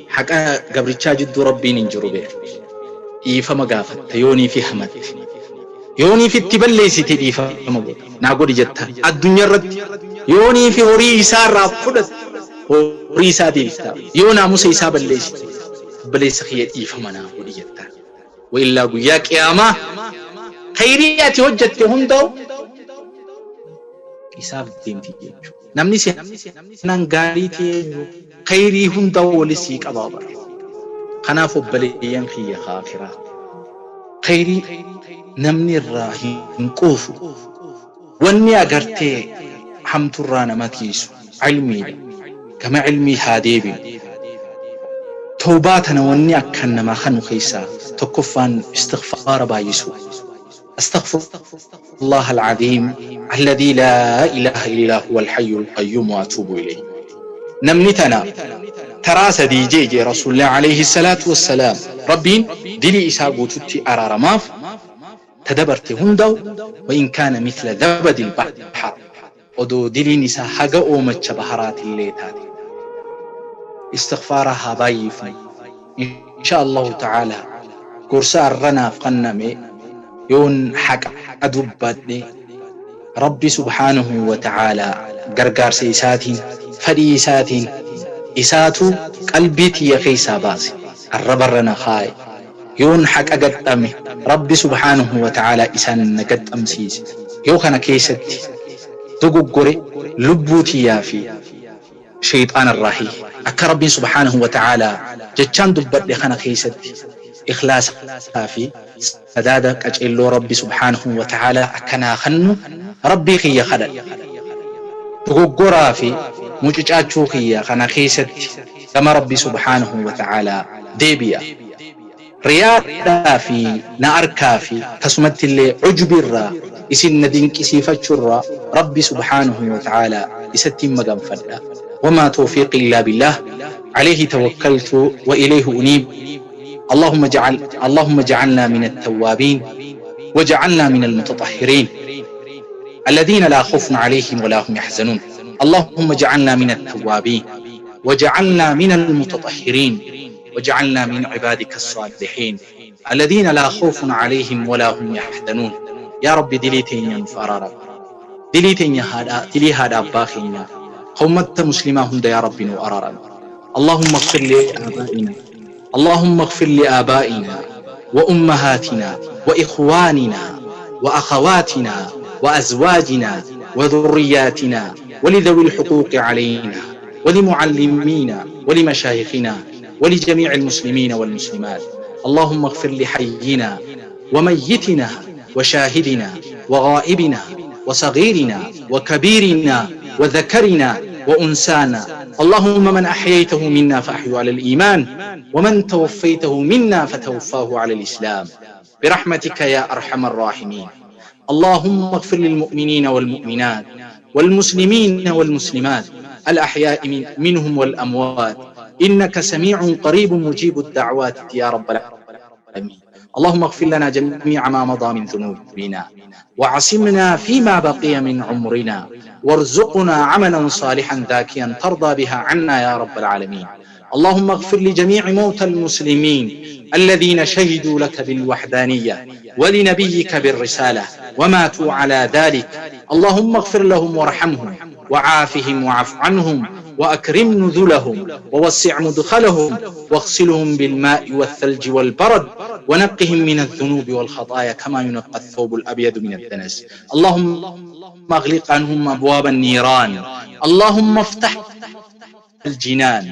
A: haqa gabrichaa jidduu Rabbiin hin jiru beeki. Dhiifama gaafatta yoonii fi hamatte. Yoonii fi itti balleessite dhiifama godha. Naa godhi jetta. Addunyaa irratti yoonii fi horii isaa irraa fudhatte horii isaa deebiftaaf. Yoo naamusa isaa balleessite obboleessa kiyya dhiifama naa godhi jettaan. Wa illaa guyyaa qiyaamaa khayrii ati hojjatte hundaa'u isaaf deemti jechuudha. Namni si naan gaarii ta'e eenyu khayrii hundaa'u wali sii qabaa bara. Kanaaf obboleeyyan kiyya kaafiraa khayrii namni irraa hin quufu wanni agartee hamturraa nama tiisu ilmiidha. Gama ilmii haa deebinu. Tawbaa tana wanni akkaan namaa kanu keessaa tokkoffaan istighfaara baay'isuu. Astaghfirullah al-aziim alladhii laa ilaaha illaa huwa al-hayyul qayyuum wa atuubu ilayh. Namni tana taraa sadii jee jee Rasuulli alayhi salaatu wassalaam Rabbiin dilii isaa guututti araaramaaf ta dabarte hundaa'u wa in kaana mithla zabadil bahar odoo diliin isaa haga oomacha baharaatillee taate. Istighfaara haa baay'ifnu. Insha Allahu ta'ala gorsa arra naaf kanname yoon haqa dubbadhe Rabbi subhaanahu wa ta'ala gargaarsa isaatiin fadhii isaatiin isaatu qalbii tiyya keessaa baase arrabarra na kaaye yoon haqa gaxxame Rabbi subhaanahu wa ta'ala isaan na gaxxamsiise yoo kana keessatti dogoggore lubbuu tiyyaa fi sheyxaana irraahi akka Rabbiin subhaanahu wa ta'ala jechaan dubbadhe kana keessatti ikhlaasaa fi sadaada qaceelloo Rabbi subhaanahu wa ta'ala akka naa kannu Rabbii kiyya kadhadha. Dogoggoraa fi mucucaachuu kiyya kana keessatti gama Rabbi subhaanahu wa ta'ala deebi'a. Riyaadhaa fi na arkaa fi akkasumatti illee ujbi irraa isin na dinqisiifachuu irraa Rabbi subhaanahu wa ta'ala isatti maganfadha. Wamaa tawfiiqi illaa billaah alayhi tawakkaltu wa ilayhi uniib. اللهم اجعلنا من التوابين وجعلنا من المتطهرين الذين لا خوف عليهم ولا هم يحزنون. اللهم اجعلنا من التوابين وجعلنا من المتطهرين وجعلنا من عبادك الصالحين الذين لا خوف عليهم ولا هم يحزنون. يا رب dilii teenya nuuf araara. Dilii teenya haadha dilii haadha abbaa keenya ummata muslimaa hunda yaa Rabbi nu araara. اللهم اغفر لآبائنا اللهم اغفر لآبائنا وأمهاتنا وإخواننا وأخواتنا وأزواجنا وذرياتنا ولذوي الحقوق علينا ولمعلمينا ولمشايخنا ولجميع المسلمين والمسلمات. اللهم اغفر لحينا وميتنا وشاهدنا وغائبنا وصغيرنا وكبيرنا وذكرنا وأنسانا. اللهم من أحييته منا فأحيه على الإيمان ومن توفيته منا فتوفاه على الإسلام برحمتك يا أرحم الراحمين. اللهم اغفر للمؤمنين والمؤمنات والمسلمين والمسلمات الأحياء منهم والأموات إنك سميع قريب مجيب الدعوات يا رب العالمين. اللهم اغفر لنا جميع ما مضى من ذنوبنا وعصمنا فيما بقي من عمرنا وارزقنا عملا صالحا ذاكيا ترضى بها عنا يا رب العالمين. اللهم اغفر لجميع موتى المسلمين الذين شهدوا لك بالوحدانية ولنبيك بالرسالة وماتوا على ذلك. اللهم اغفر لهم وارحمهم وعافهم وعف عنهم وأكرم نزلهم ووسع مدخلهم واغسلهم بالماء والثلج والبرد ونقهم من الذنوب والخطايا كما ينقى الثوب الأبيض من الدنس. اللهم اغلق عنهم أبواب النيران. اللهم افتح الجنان.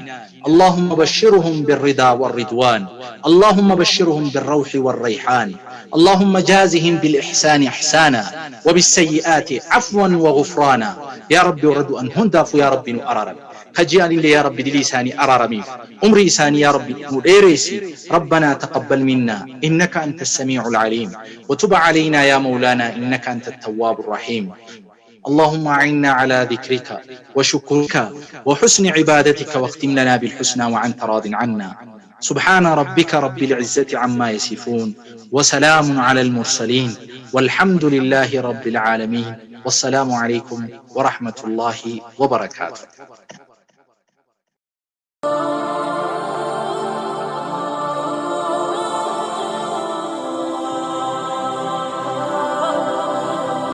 A: اللهم بشرهم بالرضا والرضوان. اللهم بشرهم بالروح والريحان. اللهم جازهم بالإحسان إحسانا وبالسيئات عفوا وغفرانا. يا ربي ورد أن هنداف يا ربي أرارم خجيان لي يا ربي دليساني أرارميف عمري إساني يا ربي نديريسي. ربنا تقبل منا إنك أنت السميع العليم وتب علينا يا مولانا إنك أنت التواب الرحيم. اللهم أعنا على ذكرك وشكرك وحسن عبادتك واختم لنا بالحسنى وأنت راض عنا. سبحان ربك رب العزة عما يصفون وسلام على المرسلين والحمد لله رب العالمين. Wassalaamu alaikum wa rahmatullahi wa barakaatuh.